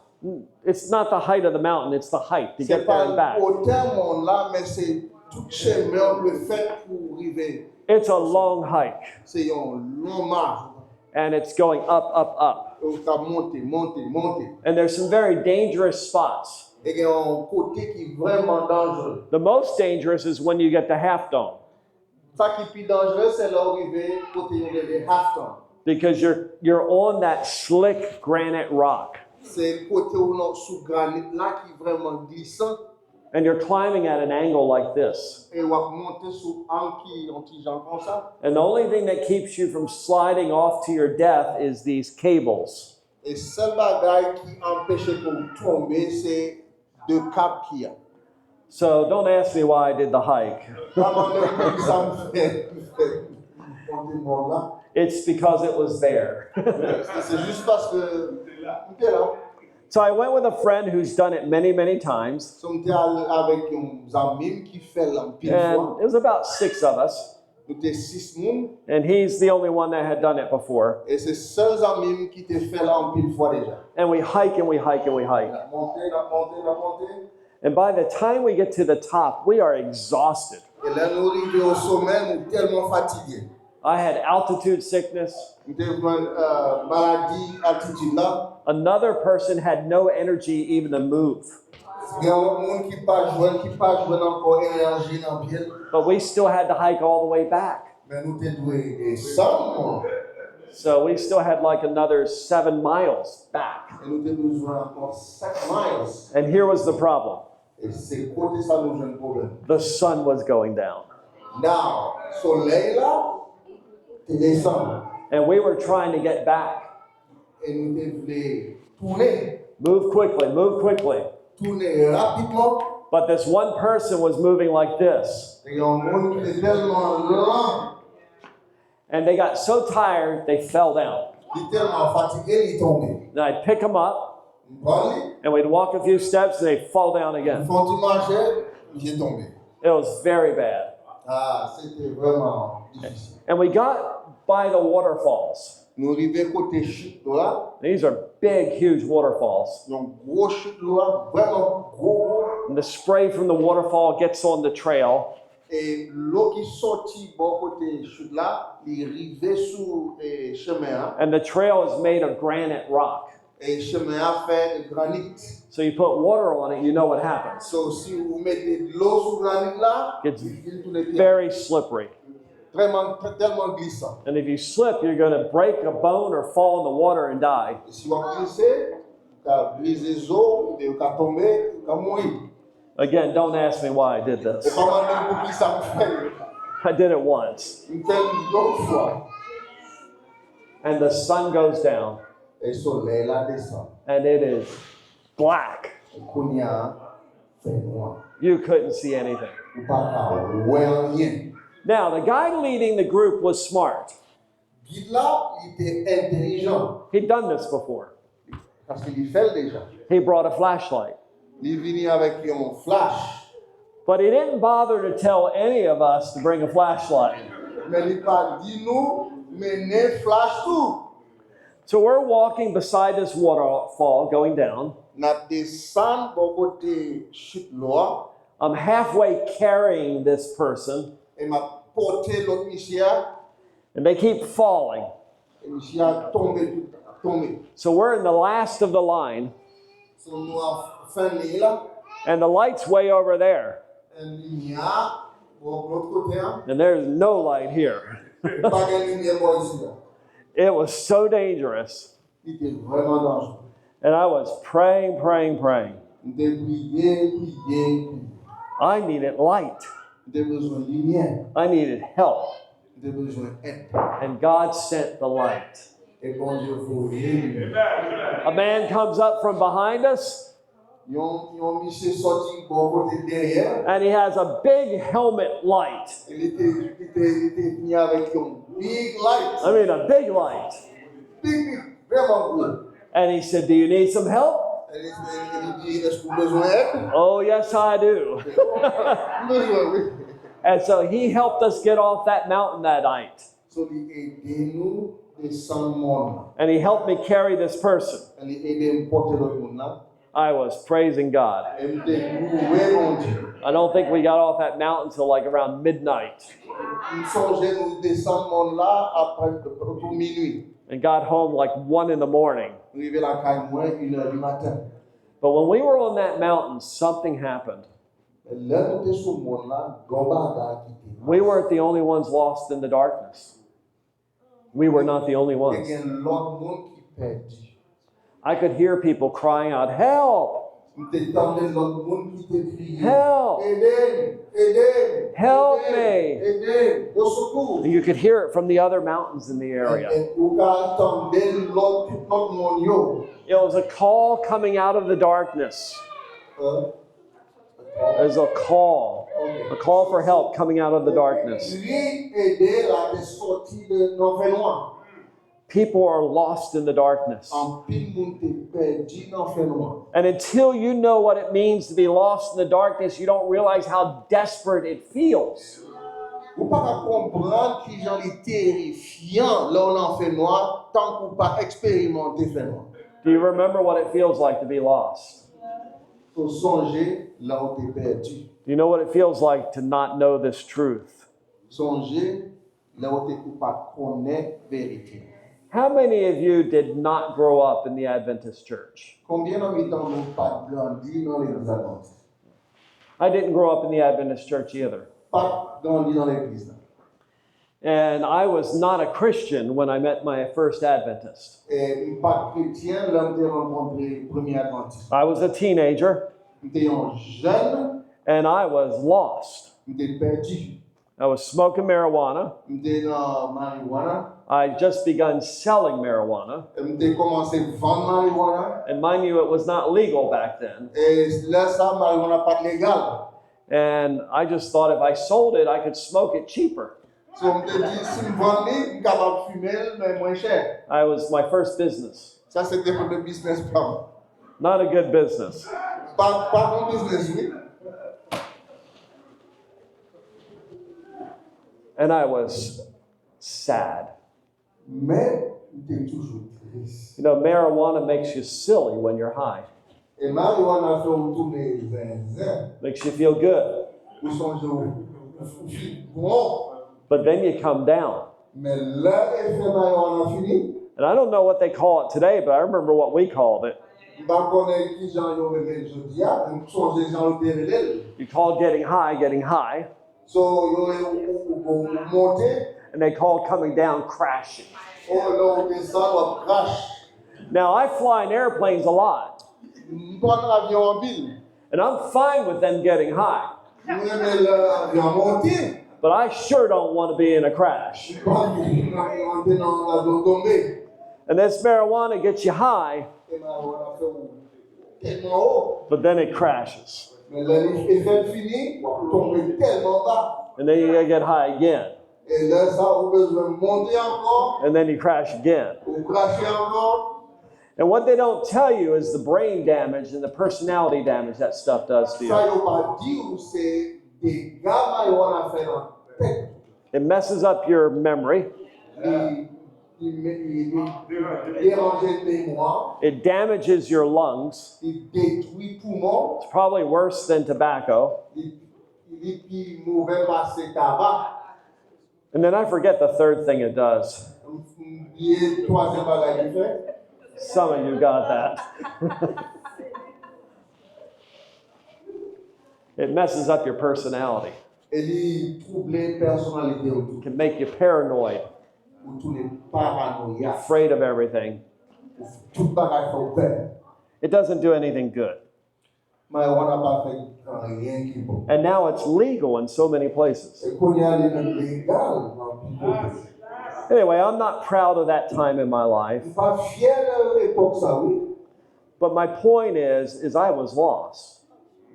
It's not the height of the mountain, it's the hike to Se get pa there and back. Wotè mòn la, men se tout chemen ou dwe fè pou rive. It's a long hike. Se yon long mach. And it's going up, up, up. Ou ka monte, monte, monte. And there's some very dangerous spots. E gen yon kote ki vrèman danjere. The most dangerous is when you get to Half Dome. Sa ki pi danjere, se lè ou rive kote yo rele Half Dome. Because you're you're on that slick granite rock. Se kote ou nan sou granit la ki vrèman glisan. And you're climbing at an angle like this. E w ap monte sou ang ki yon ti jan konsa. And the only thing that keeps you from sliding off to your death is these cables. E sèl bagay ki anpeche ke w tonbe se de kab ki a. So don't ask me why I did the hike. Pa mande m poukisa m fè, m fè monte mòn la. It's because it was there. Se, se jis paske m te la. So I went with a friend who's done it many, many times. So m te al avèk yon zanmi m ki fè l anpil fwa. And it was about six of us. Nou te sis moun. And he's the only one that had done it before. E se sèl zanmi m ki te fè l anpil fwa deja. And we hike and we hike and we hike. N ap monte, n ap monte, n ap monte. And by the time we get to the top, we are exhausted. E lè nou rive o somè, nou tèlman fatige. I had altitude sickness. M te jwenn euh, maladi altitid la. Another person had no energy even to move. Gen yon moun ki pa jwenn, ki pa jwenn ankò enèji nan pye l. But we still had to hike all the way back. Men nou te dwe desann. So we still had like another seven miles back. E nou te bezwen ankò sèt miles. And here was the problem. E se kote sa nou jwenn pwoblèm. The sun was going down. Now, solèy la te desann. And we were trying to get back. E nou te vle tounen. Move quickly, move quickly. Tounen rapidman. But this one person was moving like this. E yon moun ki te tèlman lan. And they got so tired, they fell down. Li tèlman fatige, li tonbe. Then I'd pick them up, M pran li, and we'd walk a few steps, and they'd fall down m again. fè yon ti mache, misye tonbe. It was very bad. Ah, se te vrèman difisil. And we got by the waterfalls. Nou rive kote chit la. These are big, huge waterfalls. Yon gwo chit la, vrèman gwo. And the spray from the waterfall gets on the trail. E dlo ki soti bò kote chit la, li rive sou e, chemen an. And the trail is made of granite rock. E chemen an fè de granit. So you put water on it, you know what happens. So, si ou mete dlo sou granit la, It's li tounen tè. Very slippery. Tèlman, tèlman glisan. And if you slip, you're going to break a bone or fall in the water and die. E si w ap glise, ou ka brize zo, ou ka tonbe, ou ka mouri. Again, don't ask me why I did E this. pa mande m pou ki sa m fè l. I did it once. M fè l yon fwa. And the sun goes down, E solèy la desann. And it is black. Kounye a, fè nwa. You couldn't see anything. Ou pa ka wè anyen. Now, the guy leading the group was smart. Gid la, li te entèlijan. He'd done this before. Paske li fè l deja. He brought a flashlight. Li vini avèk yon flash. But he didn't bother to tell any of us to bring a flashlight. Men li pa di nou mennen flash tou. So we're walking beside this waterfall going down. N ap desann bò kote chit dlo a. I'm halfway carrying this person, E m ap pote lòt misye a. And they keep falling. E misye a tonbe tout, tonbe. So we're in the last of the line, So nou a fen liy la. And the light's way over there. E limyè a bò lòt kote a. And there's no light here. Pa gen limyè bò isi a. It was so dangerous. Li te vrèman danjere. And I was praying, praying, praying. M te priye, priye, priye. I needed light. M te bezwen limyè. I needed help. M te bezwen èd. And God sent the light. E Bondye voye limyè. A man comes up from behind us, Yon, yon misye sòti bò kote dèyè. And he has a big helmet light. E li te, li te, li te vini avèk yon big light. I mean, a big light. Big, big, vrèman gwo. And he said, "Do you need some help?" E li, e li di, "Èske ou bezwen èd?" "Oh, yes, I do." M bezwen, wi. And so he helped us get off that mountain that night. So li ede nou desann mòn nan. And he helped me carry this person. E li ede m pote lòt moun nan. I was praising God. E m te louwe Bondye. I don't think we got off that mountain till like around midnight. M sonje nou desann mòn la apre pou minwi. And got home like one in the morning. M rive lakay mwen inè di maten. But when we were on that mountain, something happened. Men lè nou te sou mòn la, yon bagay ki te pase. We weren't the only ones lost in the darkness. We were not the only Te ones. Gen lòt moun ki pèdi. I could hear people crying out, "Help! M te tande lòt moun ki te kriye. Help! Ede m! Ede m! Help ede m, me!" Ede m! Osekou! And you could hear it from the other mountains in the area. E, e ou ka tande lòt, tout lòt mòn yo. It was a call coming out of the darkness. Hein? There's a call, a call for help coming out of the darkness. Kri ede la te sòti de nan fènwa. People are lost in the darkness. Anpil moun te pèdi nan fènwa. And until you know what it means to be lost in the darkness, you don't realize how desperate it feels. Ou pa ka konprann kijan li terifyan lè w nan fènwa tank ou pa eksperimante fènwa. Do you remember what it feels like to be lost? So, sonje lè w te pèdi. You know what it feels like to not know this truth? Sonje lè w te, ou pa t konnen verite. How many of you did not grow up in the Adventist church? Konbyen nan mitan nou pa t grandi nan legliz Adventist? I didn't grow up in the Adventist church either. Pa t grandi nan legliz la. And I was not a Christian when I met my first Adventist. E m pa t kretyen lè m te rankontre premye Adventist. I was a teenager M te yon jèn, and I was lost. M te pèdi. I was smoking marijuana. M te nan marijuana. I just begun selling marijuana. M te kòmanse vann marijuana. And mind you, it was not legal back then. E lè sa, marijuana pa t legal. And I just thought if I sold it, I could smoke it cheaper. So, m te di, si m vann li, m kapab fimen l, men mwen chè. I was my first business. Sa se te premye biznis pa m. Not a good business. Pa, pa bon biznis, wi. And I was sad. Men, m te toujou tris. You know, marijuana makes you silly when you're high. E marijuana fè w tounen zenzen. Makes you feel good. Ou sonje w, ou feel bon. But then you come down. Men lè efè marijuana fini, And I don't know what they call it today, but I remember what we called it. M pa konnen ki jan yo rele l jodi a, men m sonje jan yo te rele l. You call getting high, getting high. So, yo, yo, ou, ou, ou, ou monte, And they call coming down crashing. o lè w desann, w ap krache. Now, I fly in airplanes a lot, M pran avyon anpil. And I'm fine with them getting high, M renmen lè avyon monte, but I sure don't want to be in a crash. M pa vle antre nan avyon tonbe. And this marijuana gets you high, E marijuana fè w tèlman wo, but then it crashes. Men lè li efè l fini, w ap tonbe tèlman ba. And then you gotta get high again. E lè sa, ou bezwen monte ankò, And then you crash again. Ou krache ankò. And what they don't tell you is the brain damage and the personality damage that stuff does to Sa you. Yo pa di w se dega marijuana fè nan tèt. It messes up your memory. Li, li, li, li deranje memwa, It damages your lungs. Li detwi poumon, It's probably worse than tobacco. Li, li pi move pase taba. And then I forget the third thing it does. M, m bliye twazyèm bagay li fè. Some of you got that. It messes up your personality. E li twouble pèsonalite w tou. It can make you paranoid, Ou tounen paranoya. Afraid of everything. Tout bagay fè w pè. It doesn't do anything good. Marijuana pa fè anyen ki bon. And now it's legal in so many places. E kounye a li menm legal nan anpil kote. Anyway, I'm not proud of that time in my life, M pa fyè de epòk sa, wi. But my point is, is I was lost.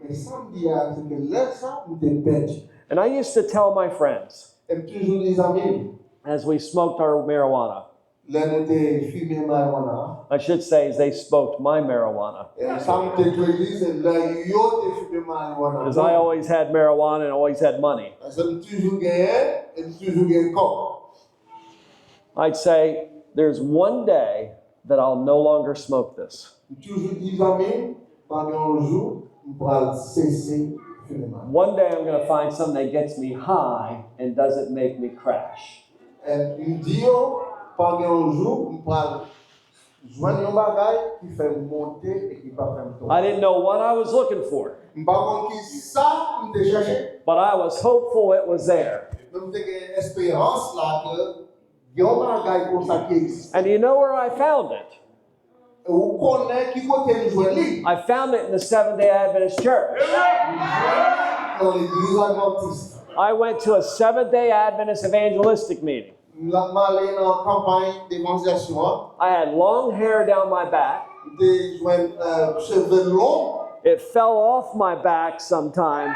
Men sa m di a, se ke lè sa, m te pèdi. And I used to tell my friends, E m toujou di zanmi m, as we smoked our marijuana, lè nou te fimen marijuana, I should say, as they smoked my marijuana, e sa m te dwe di, se lè yo te fimen marijuana. Because I always had marijuana and always had money. Paske m toujou genyen, e m toujou gen kòb. I'd say, there's one day that I'll no longer smoke this. M toujou di zanmi m, pa gen yon jou m pral sese fimen marijuana. One day I'm going to find something that gets me high and doesn't make me crash. And m di yo, pa gen yon jou m pral jwenn yon bagay ki fè m monte e ki pa fè m tonbe. I didn't know what I was looking for, M pa konn ki sa m te chèche, but I was hopeful it was there. Men m te gen esperans la ke gen yon bagay konsa ki egziste. And you know where I found it? E ou konnen ki kote m jwenn li? I found it in the Seventh day Adventist Church. Nan legliz Adventist. I went to a Seventh day Adventist evangelistic meeting. M ale nan kanpay devanjilizasyon an. I had long hair down my back. M te jwenn, eh, cheve long. It fell off my back sometime.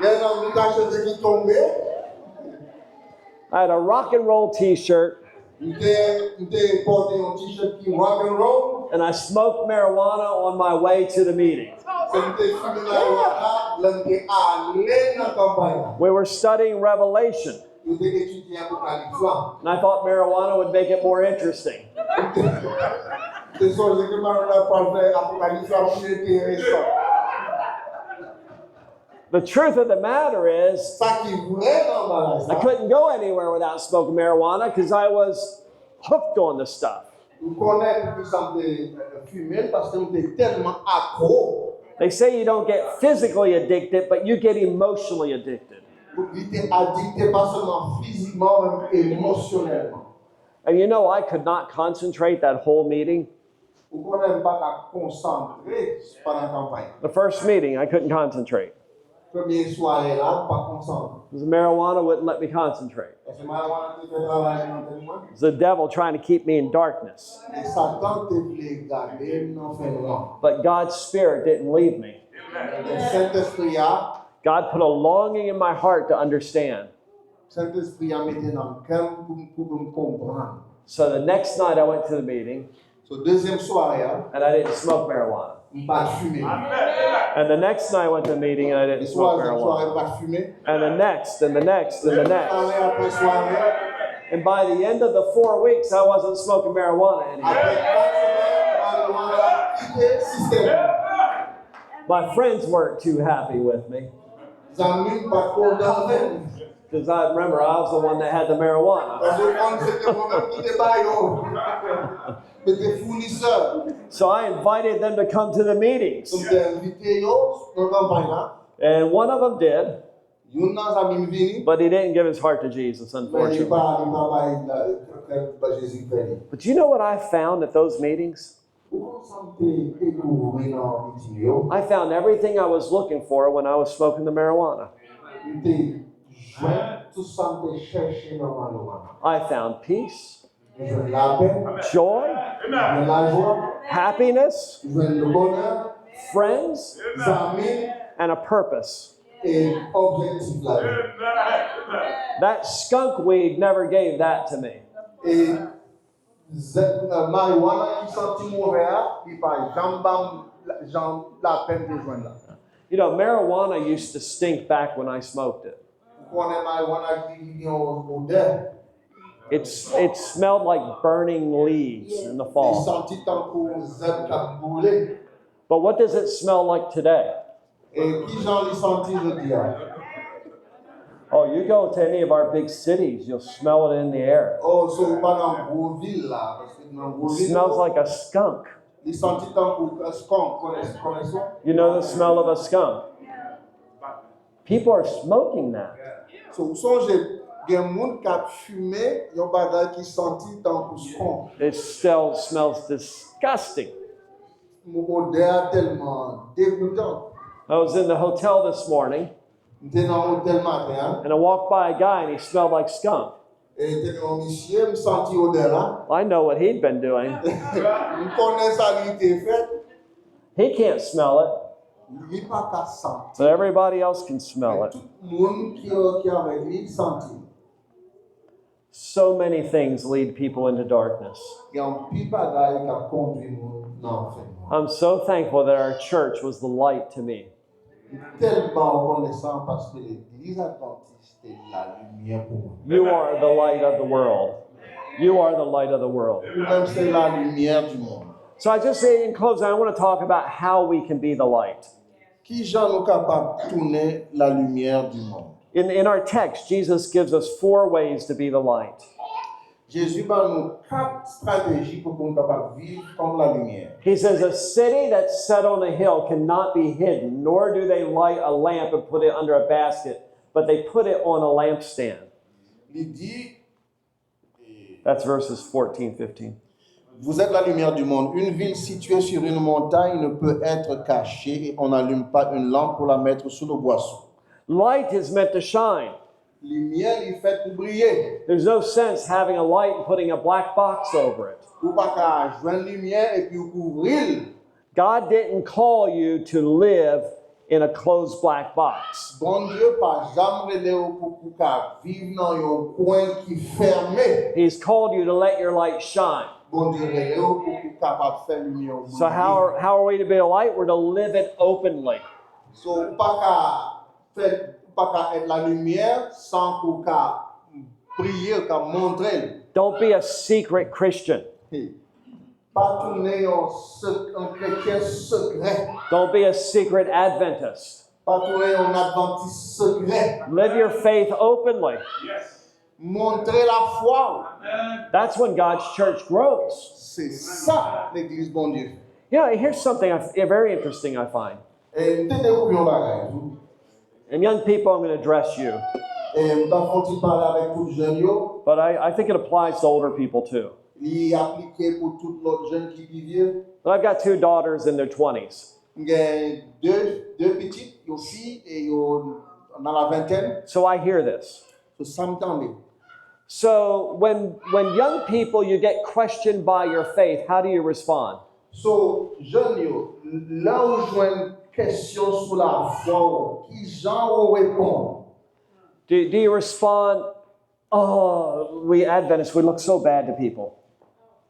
Gen nan bouta cheve ki tonbe. I had a rock and roll t shirt, M te, m te pote yon t-shirt ki rock and roll. And I smoked marijuana on my way to the meeting. Se m te fimen marijuana lè m te ale nan kanpay la. We were studying Revelation, Yo te etidye Apokalips la. And I thought marijuana would make it more interesting. Te sonje ke Manuela pral fè Apokalips la, pi enteresan. The truth of the matter is, Sa ki vre nan bagay I sa, couldn't go anywhere without smoking marijuana because I was hooked on the stuff. M konnen poukisa m te eh, fimen l, paske m te tèlman akwo. They say you don't get physically addicted, but you get emotionally addicted. Li te adikte pa sèlman fizikman, men emosyonèlman. And you know, I could not concentrate that whole meeting. Ou konnen m pa ka konsantre pandan kanpay. The first meeting, I couldn't concentrate. Premye sware la, m pa konsantre. The marijuana wouldn't let me concentrate. Paske marijuana te fè travay nan tèt mwen. It's the devil trying to keep me in darkness. E Satan te vle gade m nan fènwa. But God's Spirit didn't leave me. Men Sentespri a, God put a longing in my heart to understand. Sentespri a mete nan kè m pou, pou, pou m konprann. So the next night I went to the meeting So dezyèm sware a, and I didn't smoke marijuana. M pa t fimen. And the next night I went to the meeting and I didn't smoke Twazyèm marijuana. Sware, m pa t fimen. And the next, and the next, and the next. Sware apre sware. And by the end of the four weeks, I wasn't smoking marijuana anymore. Apre kat semèn, marijuana kite sistèm. My friends weren't too happy with me Zanmi m pa t kontan avè m. because I remember I was the one that had the marijuana. Paske yo konn se te mwen menm ki te ba yo. Mete founisè. So I invited them to come to the meetings. M te envite yo nan kanpay la. And one of them did, Youn nan zanmi m vini. But he didn't give his heart to Jesus, Men li unfortunately. pa, li pa bay la, kè ba Jezi kè li. But you know what I found at those meetings? Ou konn sa m te dekouvri nan miting yo? I found everything I was looking for when I was smoking the marijuana. M te jwenn tout sa m te chèche nan marijuana. I found peace, M jwenn lapè, joy, jwenn lajwa, happiness, jwenn bonè, friends, zanmi, and a purpose. E objektif la. That skunk weed never gave that to me. E zè- marijuana ki santi move a, li pa janm ban m jan lapè m te jwenn la. You know, marijuana used to stink back when I smoked it. Ou konnen marijuana ki gen yon odè. It's, it smelled like burning leaves in the Li fall. Santi tankou zèb k ap boule. But what does it smell like today? E ki jan li santi jodi a? Oh, you go to any of our big cities, you'll smell it in the air. Oh, so ou pa nan gwo vil la, paske nan gwo It vil smells like a skunk. Li santi tankou skunk, konnen konnen skunk? You know the smell of a skunk? People are smoking that. So ou sonje gen moun k ap fimen yon bagay ki santi tankou skunk. It still smells disgusting. Odè a tèlman degoutan. I was in the hotel this morning M te nan otèl maten an. And I walked by a guy and he smelled like skunk. E te gen yon misye, m santi odè la. I know what he'd been doing. M konnen sa li te fè. He can't smell it, Li pa ka santi. but everybody else can smell it. Tout moun ki, ki avèk li santi. So many things lead people into darkness. Gen anpil bagay k ap kondwi moun nan fènwa. I'm so thankful that our church was the light to me. M tèlman rekonesan paske legliz advantis te la limyè pou mwen. You are the light of the world. You are the light of the world. Ou menm se la limyè di mond. So I just say in closing, I want to talk about how we can be the light. Ki jan nou kapab tounen la limyè di mond? In, in our text, Jesus gives us four ways to be the light. Jezi ban nou kat estrateji pou pou nou kapab viv kòm la limyè. He says, "A city that's set on a hill cannot be hidden, nor do they light a lamp and put it under a basket, but they put it on a lampstand." Li di, That's verses fourteen, fifteen. Vous êtes la lumière du monde. Une ville située sur une montagne ne peut être cachée et on n'allume pas une lampe pour la mettre sous le boisseau. Light is meant to shine. Limyè li fèt pou briye. There's no sense having a light and putting a black box over it. Ou pa ka jwenn limyè epi ou kouvri l. God didn't call you to live in a closed black box. Bondye pa janm rele w pou pou ka viv nan yon kwen ki fèmen. He's called you to let your light shine. Bondye rele w pou pou kapab fè limyè w So how are, how are we to be a light? We're to live it openly. So ou pa ka fè, ou pa ka èt la limyè san ke w ka briye, w ka montre l. Don't be a secret Christian. Hey. Pa tounen yon sek-, yon kretyen sekrè. Don't be a secret Adventist. Pa tounen yon advantis sekrè. Live your faith openly. Montre lafwa w. That's when God's church grows. Se sa legliz Bondye. You know, here's something I, very interesting I find. E m te dekouvri yon bagay tou. And young people, I'm going to address you, E m t ap fè yon ti pale avèk tout jèn yo. But I, I think it applies to older people too. Li aplike pou tout lòt jèn ki pi vye. But I've got two daughters in their twenties. M gen de, de pitit, yon fi e yon nan la ventèn. So I hear this. So sa m tande. So when when young people you get questioned by your faith, how do you respond? So, jèn yo, lè ou jwenn kesyon sou lafwa w, ki jan ou reponn? Do, do you respond, "Oh, we Adventists, we look so bad to people"?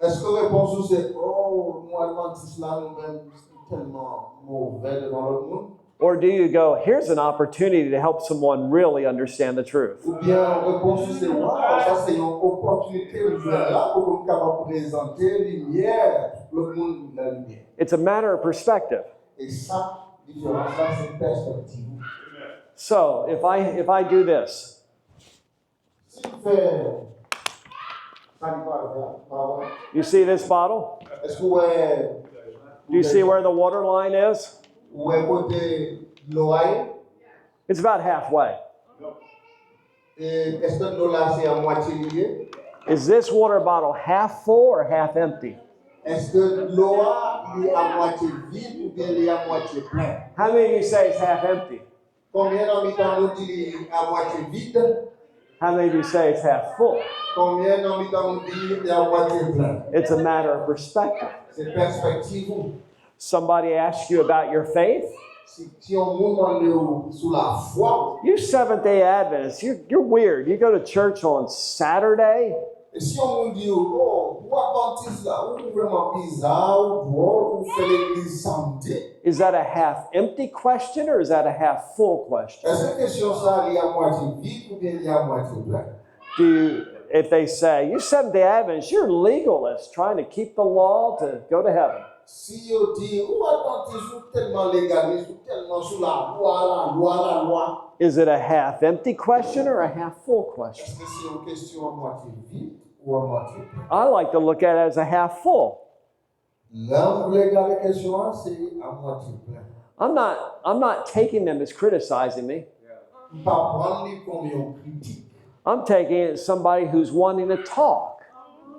Èske repons ou se, "Oh, nou Advantis la, nou menm, nou tèlman move devan lòt moun"? Or do you go, "Here's an opportunity to help someone really understand the truth"? Oubyen repons ou se, "Waw, sa se yon opòtinite m jwenn la pou m kapab prezante limyè, lòt moun nan limyè." It's a matter of perspective. E sa, diferans la, se pèspektiv ou. So if I if I do this, Si m fè sa li pa vre, pa vre. You see this bottle? Èske ou wè, Do you see where the water line is? Ou wè kote dlo a ye? It's about halfway. E èske dlo la se a mwatye li ye? Is this water bottle half full or half empty? Èske dlo a li a mwatye vid oubyen li a mwatye plen? How many of you say it's half empty? Konbyen nan mitan nou di li a mwatye vid? How many of you say it's half full? Konbyen nan mitan nou di li a mwatye plen? It's a matter of perspective. Se pèspektiv ou. Somebody asks you about your faith. Si, si yon moun mande ou sou lafwa ou, You Seventh day Adventists, you're, you're weird. You go to church on Saturday. E si yon moun di ou, "Oh, ou Advantis la, ou vrèman biza, ou dwòl, ou fè legliz samdi." Is that a half empty question or is that a half full question? Èske kesyon sa li a mwatye vid oubyen li a mwatye plen? Do you, if they say, "You Seventh day Adventists, you're legalists trying to keep the law to go to heaven." Si yo di, "Ou Advantis, ou tèlman legalis, ou tèlman sou lalwa, lalwa, lalwa." Is it a half empty question or a half full question? Èske se yon kesyon a mwatye vid ou a mwatye plen? I like to look at it as a half full. Lè m vle gade kesyon an, se a mwatye plen. I'm not I'm not taking them as criticizing me. M pa pran li kòm yon kritik. I'm taking it as somebody who's wanting to talk.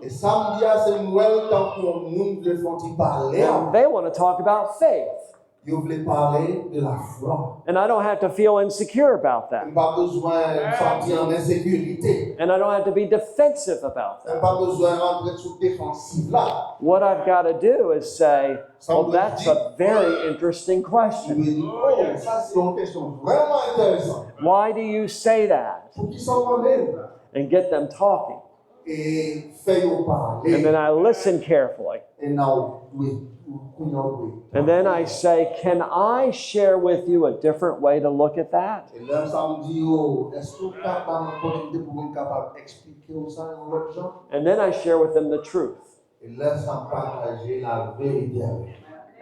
E sa m di a, se m wè l tankou yon moun vle fè yon ti pale. And they want to talk about faith. Yo vle pale de lafwa. And I don't have to feel insecure about that. M pa bezwen santi an ensekirite. And I don't have to be defensive about M that. pa bezwen rantre sou defansiv la. What I've got to do is say, "Well, that's a very interesting Mwen question. di, "Oh, sa se yon kesyon vrèman enteresan. Why do you say that?" Poukisa w mande l?" And get them talking. E fè yo pale. And then I listen carefully. E nan ou dwe, kounye a ou dwe. And then I say, "Can I share with you a different way to look at that?" E lè sa m di yo, "Èske ou ka ba m opòtinite pou mwen kapab eksplike w sa yon lòt jan?" And then I share with them the truth. E lè sa m pataje laverite avè yo.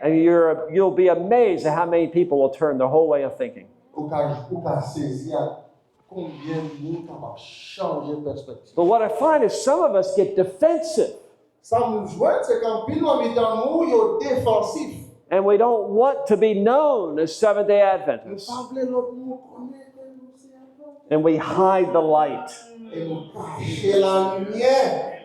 And you're, you'll be amazed at how many people will turn their whole way of thinking. Ou ka, ou ka sezi a konbyen moun kapab chanje pèspektiv. But what I find is some of us get defensive. Sa m jwenn, se ke anpil nan mitan nou, yo defansif. And we don't want to be known as Seventh day Nou Adventists. Pa vle lòt moun konnen ke nou se Adventist. And we hide the light. E nou kache lalimyè.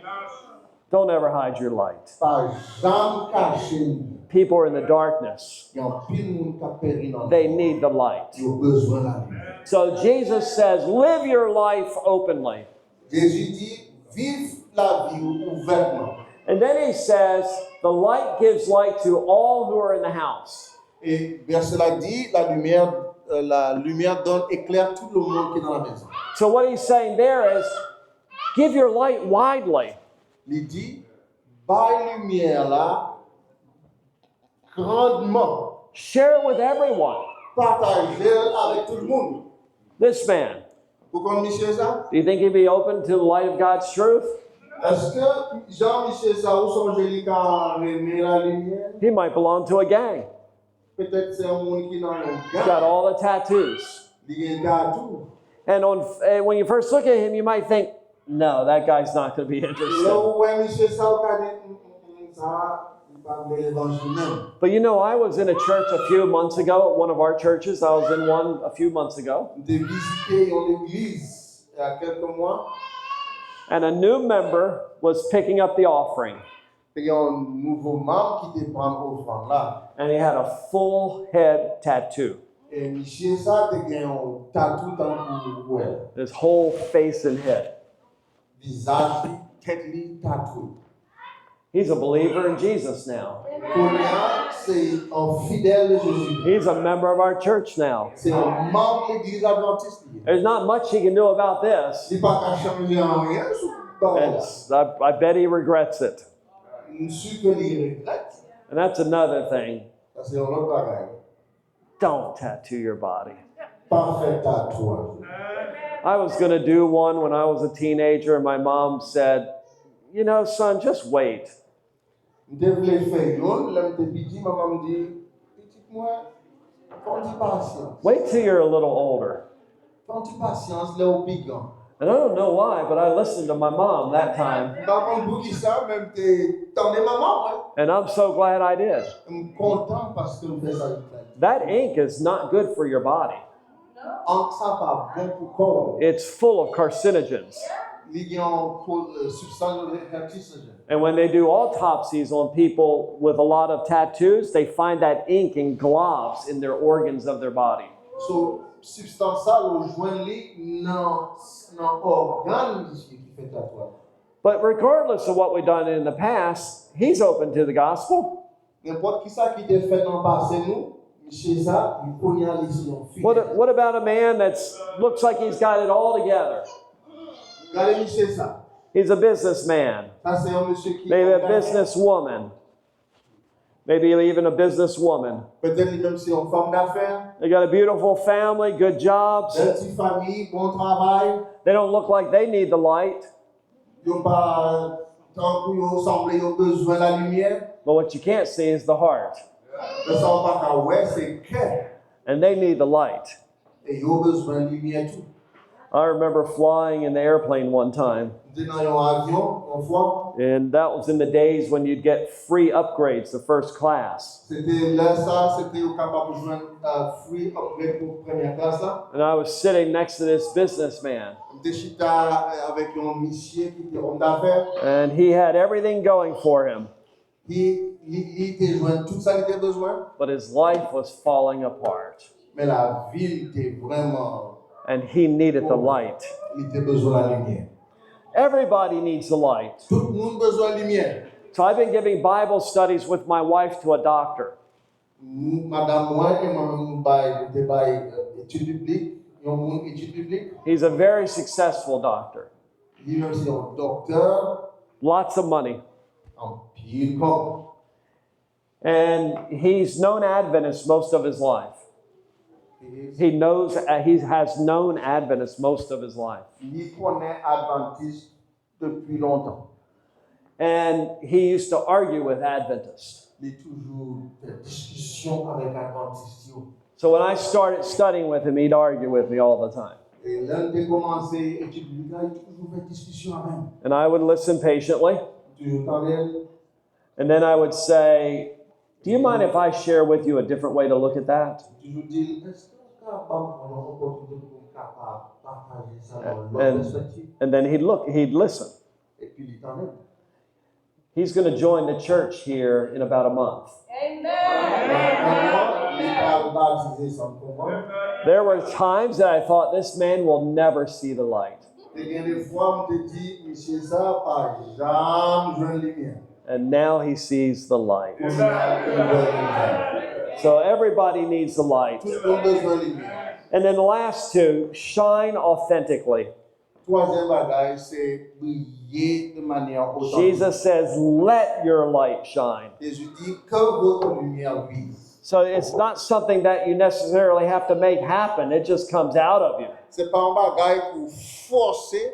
Don't ever hide your light. Pa janm kache li. People are in the darkness. Gen anpil moun k ap peri nan They need the light. Yo bezwen lalimyè. So Jesus says, "Live your life openly." Jezi di, "Viv lavi w ouvètman." And then he says, "The light gives light to all who are in the house." E vèsè la di, "La lumière, euh, la lumière donne éclaire tout le monde qui est dans la maison." So what he's saying there is, give your light widely. Li di, "Bay limyè la grandman, Share it with everyone. Pataje l avèk tout moun." This man, Ou konn misye sa? Do you think he'd be open to the light of God's truth? Èske jan misye sa ou sonje li ka renmen lalimyè? He might belong to a gang. Petèt se yon moun ki nan yon He's got gang. All the tattoos. Li gen tatou. And on, and when you first look at him, you might think, no, that guy's not going to be Lè interested. ou wè misye sa ou ka di "Mm, mm, mm, sa li pa vle levanjil menm." But you know, I was in a church a few months ago, at one of our churches. I was in one a few months ago. M te vizite yon legliz y a kèlke mwa. And a new member was picking up the offering. Te gen yon nouvo manm ki te pran ofrann la. And he had a full head tattoo. E misye sa te gen yon tatou tankou wè. His whole face and head. Vizaj li, tèt li tatouye. He's a believer in Jesus now. Kounye a se yon fidèl de Jezi. He's a member of our church now. Se yon manm legliz advantis li ye. There's not much he can do about this. Li pa ka chanje anyen sou bagay la. It's, I, I bet he regrets it. M si ke li regrèt. And that's another thing. Sa se yon lòt bagay. Don't tattoo your body. Pa fè tatouaj. I was going to do one when I was a teenager, and my mom said, you know, son, just wait. M te vle fè youn lè m te piti, manman m di, "Pitit mwen, fè yon ti pasyans. Wait till you're a little older. Fè yon ti pasyans lè w pi gran." And I don't know why, but I listened to my mom that time. M pa konn poukisa, men m te tande manman mwen. And I'm so glad I did. M kontan paske m fè sa li fè. That ink is not good for your body. Ank sa pa bon pou kò w. It's full of carcinogens. Li gen yon po- eh, sibstans yo rele carcinogen. And when they do autopsies on people with a lot of tattoos, they find that ink in globs in their organs of their body. So, sibstans sa yo jwenn li nan nan ògàn misye ki fè tatouaj. But regardless of what we've done in the past, he's open to the gospel. Nenpòt ki sa ki te fèt nan pase nou, misye sa, li kounye a li se yon fidèl. What, what about a man that looks like he's got it all together? Gade misye sa. He's a businessman, Sa se yon misye ki maybe a businesswoman, maybe even a businesswoman. Petèt li menm se yon fanm dafè. They got a beautiful family, good jobs. Bèl ti fanmi, bon travay. They don't look like they need the light. Yo pa tankou yo sanble yo bezwen lalimyè. But what you can't see is the heart. Men sa w pa ka wè se kè. And they need the light. E yo bezwen limyè tou. I remember flying in the airplane one time, M te nan yon avyon yon fwa. And that was in the days when you'd get free upgrades to first class. Se te lè sa, se te yo kapab jwenn uh, free upgrade pou premyè klas la. And I was sitting next to this businessman. M te chita uh, avèk yon misye ki te òm dafè. And he had everything going for him, Li, li, li te jwenn tout sa li te bezwen. But his life was falling apart. Men lavi l te vrèman. And he needed the light. Li te bezwen lalimyè. Everybody needs the light. Tout moun bezwen limyè. So I've been giving Bible studies with my wife to a doctor. Nou, madanm mwen e mwen menm nou bay, nou te bay uh, etid biblik, yon moun etid biblik. He's a very successful doctor. Li menm se yon doktè. Lots of money. Anpil kòb. And he's known Adventists most of his life. He knows, uh, he has known Adventists most of his life. Li konnen Adventist depi lontan. And he used to argue with Adventists. Li toujou fè diskisyon avèk Adventist yo. So when I started studying with him, he'd argue with me all the time. E lè m te kòmanse etid biblik la, li toujou fè diskisyon avè m. And I would listen patiently. Toujou tande l. And then I would say, do you mind if I share with you a different way to look at that? Toujou di l, "Èske w ka ban mwen yon opòtinite pou m kapab pataje sa nan yon lòt And- pèspektiv?" And then he'd look, he'd listen. Epi li tande m. He's going to join the church here in about a month. Nan mwa, li pral batize, sa m konprann. There were times that I thought, this man will never see the light. Te gen de fwa m te di, "Misye sa pa janm jwenn limyè." And now he sees the light. Kounye a, li wè limyè. So everybody needs the light. Tout moun bezwen limyè. And then the last two, shine authentically. Twazyèm bagay, se briye de manyè otantik. Jesus says, let your light shine. Jezi di, "Que votre lumière brille." So it's not something that you necessarily have to make happen. It just comes out of you. Se pa yon bagay pou fòse,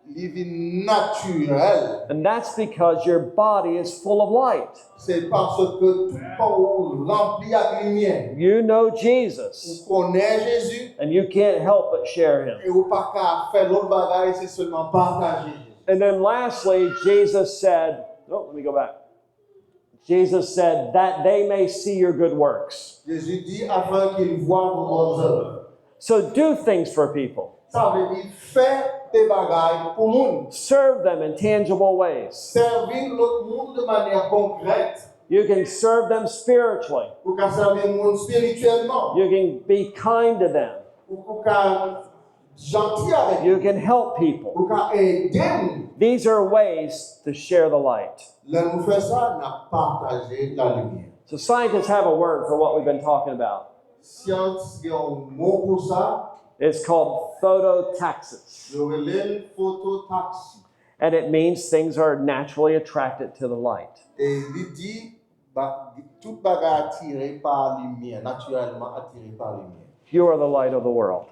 Li vin natirèl. And that's because your body is full of light. Se paske tout kò ou ranpli ak limyè. You know Jesus, Ou konnen Jezi and you can't help but share him. E ou pa ka fè lòt bagay, se sèlman pataje Jezi. And then lastly, Jesus said, oh, let me go back. Jesus said, that they may see your good works. Jezi di, afin qu'ils voient vos bonnes œuvres. So do things for people. Sa vle di fè de bagay pou moun. Serve them in tangible ways. Sèvi lòt moun de manyè konkrèt. You can serve them spiritually. Ou ka sèvi moun espirityèlman. You can be kind to them. Ou, ou ka janti avèk You yo. Can help people. Ou ka ede moun. These are ways to share the light. Lè nou fè sa, n ap pataje lalimyè. So scientists have a word for what we've been talking about. Syans gen yon mo pou sa, It's called phototaxis. Yo rele l fototaksi. And it means things are naturally attracted to the light. E li di, ba, tout bagay atire pa limyè, natirèlman atire pa limyè. You are the light of the world.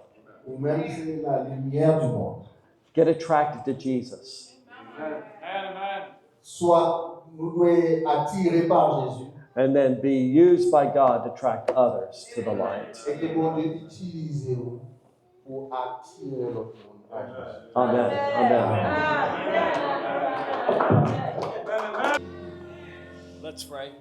Ou menm se la limyè du monde. Get attracted to Jesus. Swa nou dwe atire pa Jezi, And then be used by God to attract others to the light. E ke Bondye itilize ou pou atire lòt moun a Jezi. Amen. Amen. Let's pray.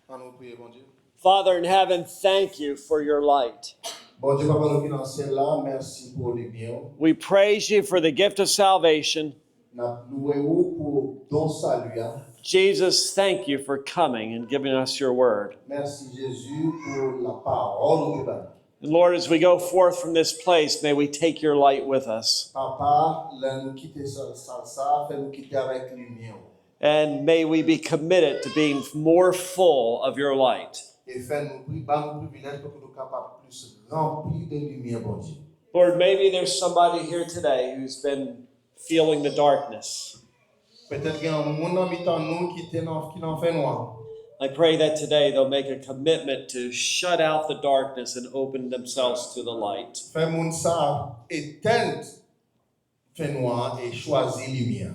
Ann nou priye Bondye. Father in heaven, thank you for your light. Bondye Papa nou ki nan syèl la, mèsi pou limyè ou. We praise you for the gift of salvation. N ap louwe ou pou don sali a. Jesus, thank you for coming and giving us your word. Mèsi Jezi pou la pawòl ou te ba nou. And Lord, as we go forth from this place, may we take your light with us. Papa, lè nou kite sal, sal sa, fè nou kite avèk limyè ou. And may we be committed to being more full of your light. E fè nou pri, ba nou privilèj pou ke nou kapab plis ranpli de limyè Bondye. Lord, maybe there's somebody here today who's been feeling the darkness. Petèt gen yon moun nan mitan nou ki te nan, ki nan fènwa. I pray that today they'll make a commitment to shut out the darkness and open themselves to the light. Fè moun sa etenn fènwa e chwazi limyè.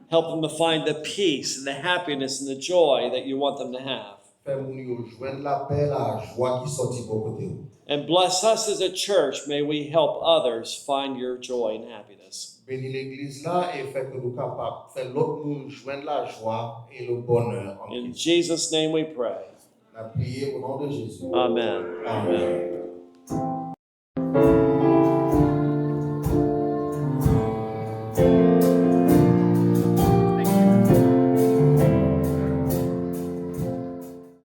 Help them to find the peace and the happiness and the joy that you want them to have. Fè moun yo jwenn lapè, lajwa ki sòti bò kote ou. And bless us as a church. May we help others find your joy and happiness. Beni legliz la e fè ke nou kapab fè lòt moun jwenn lajwa e le bonè an In Kris. Jesus' name we pray. N ap priye o non de Jezi. Amen. Amen.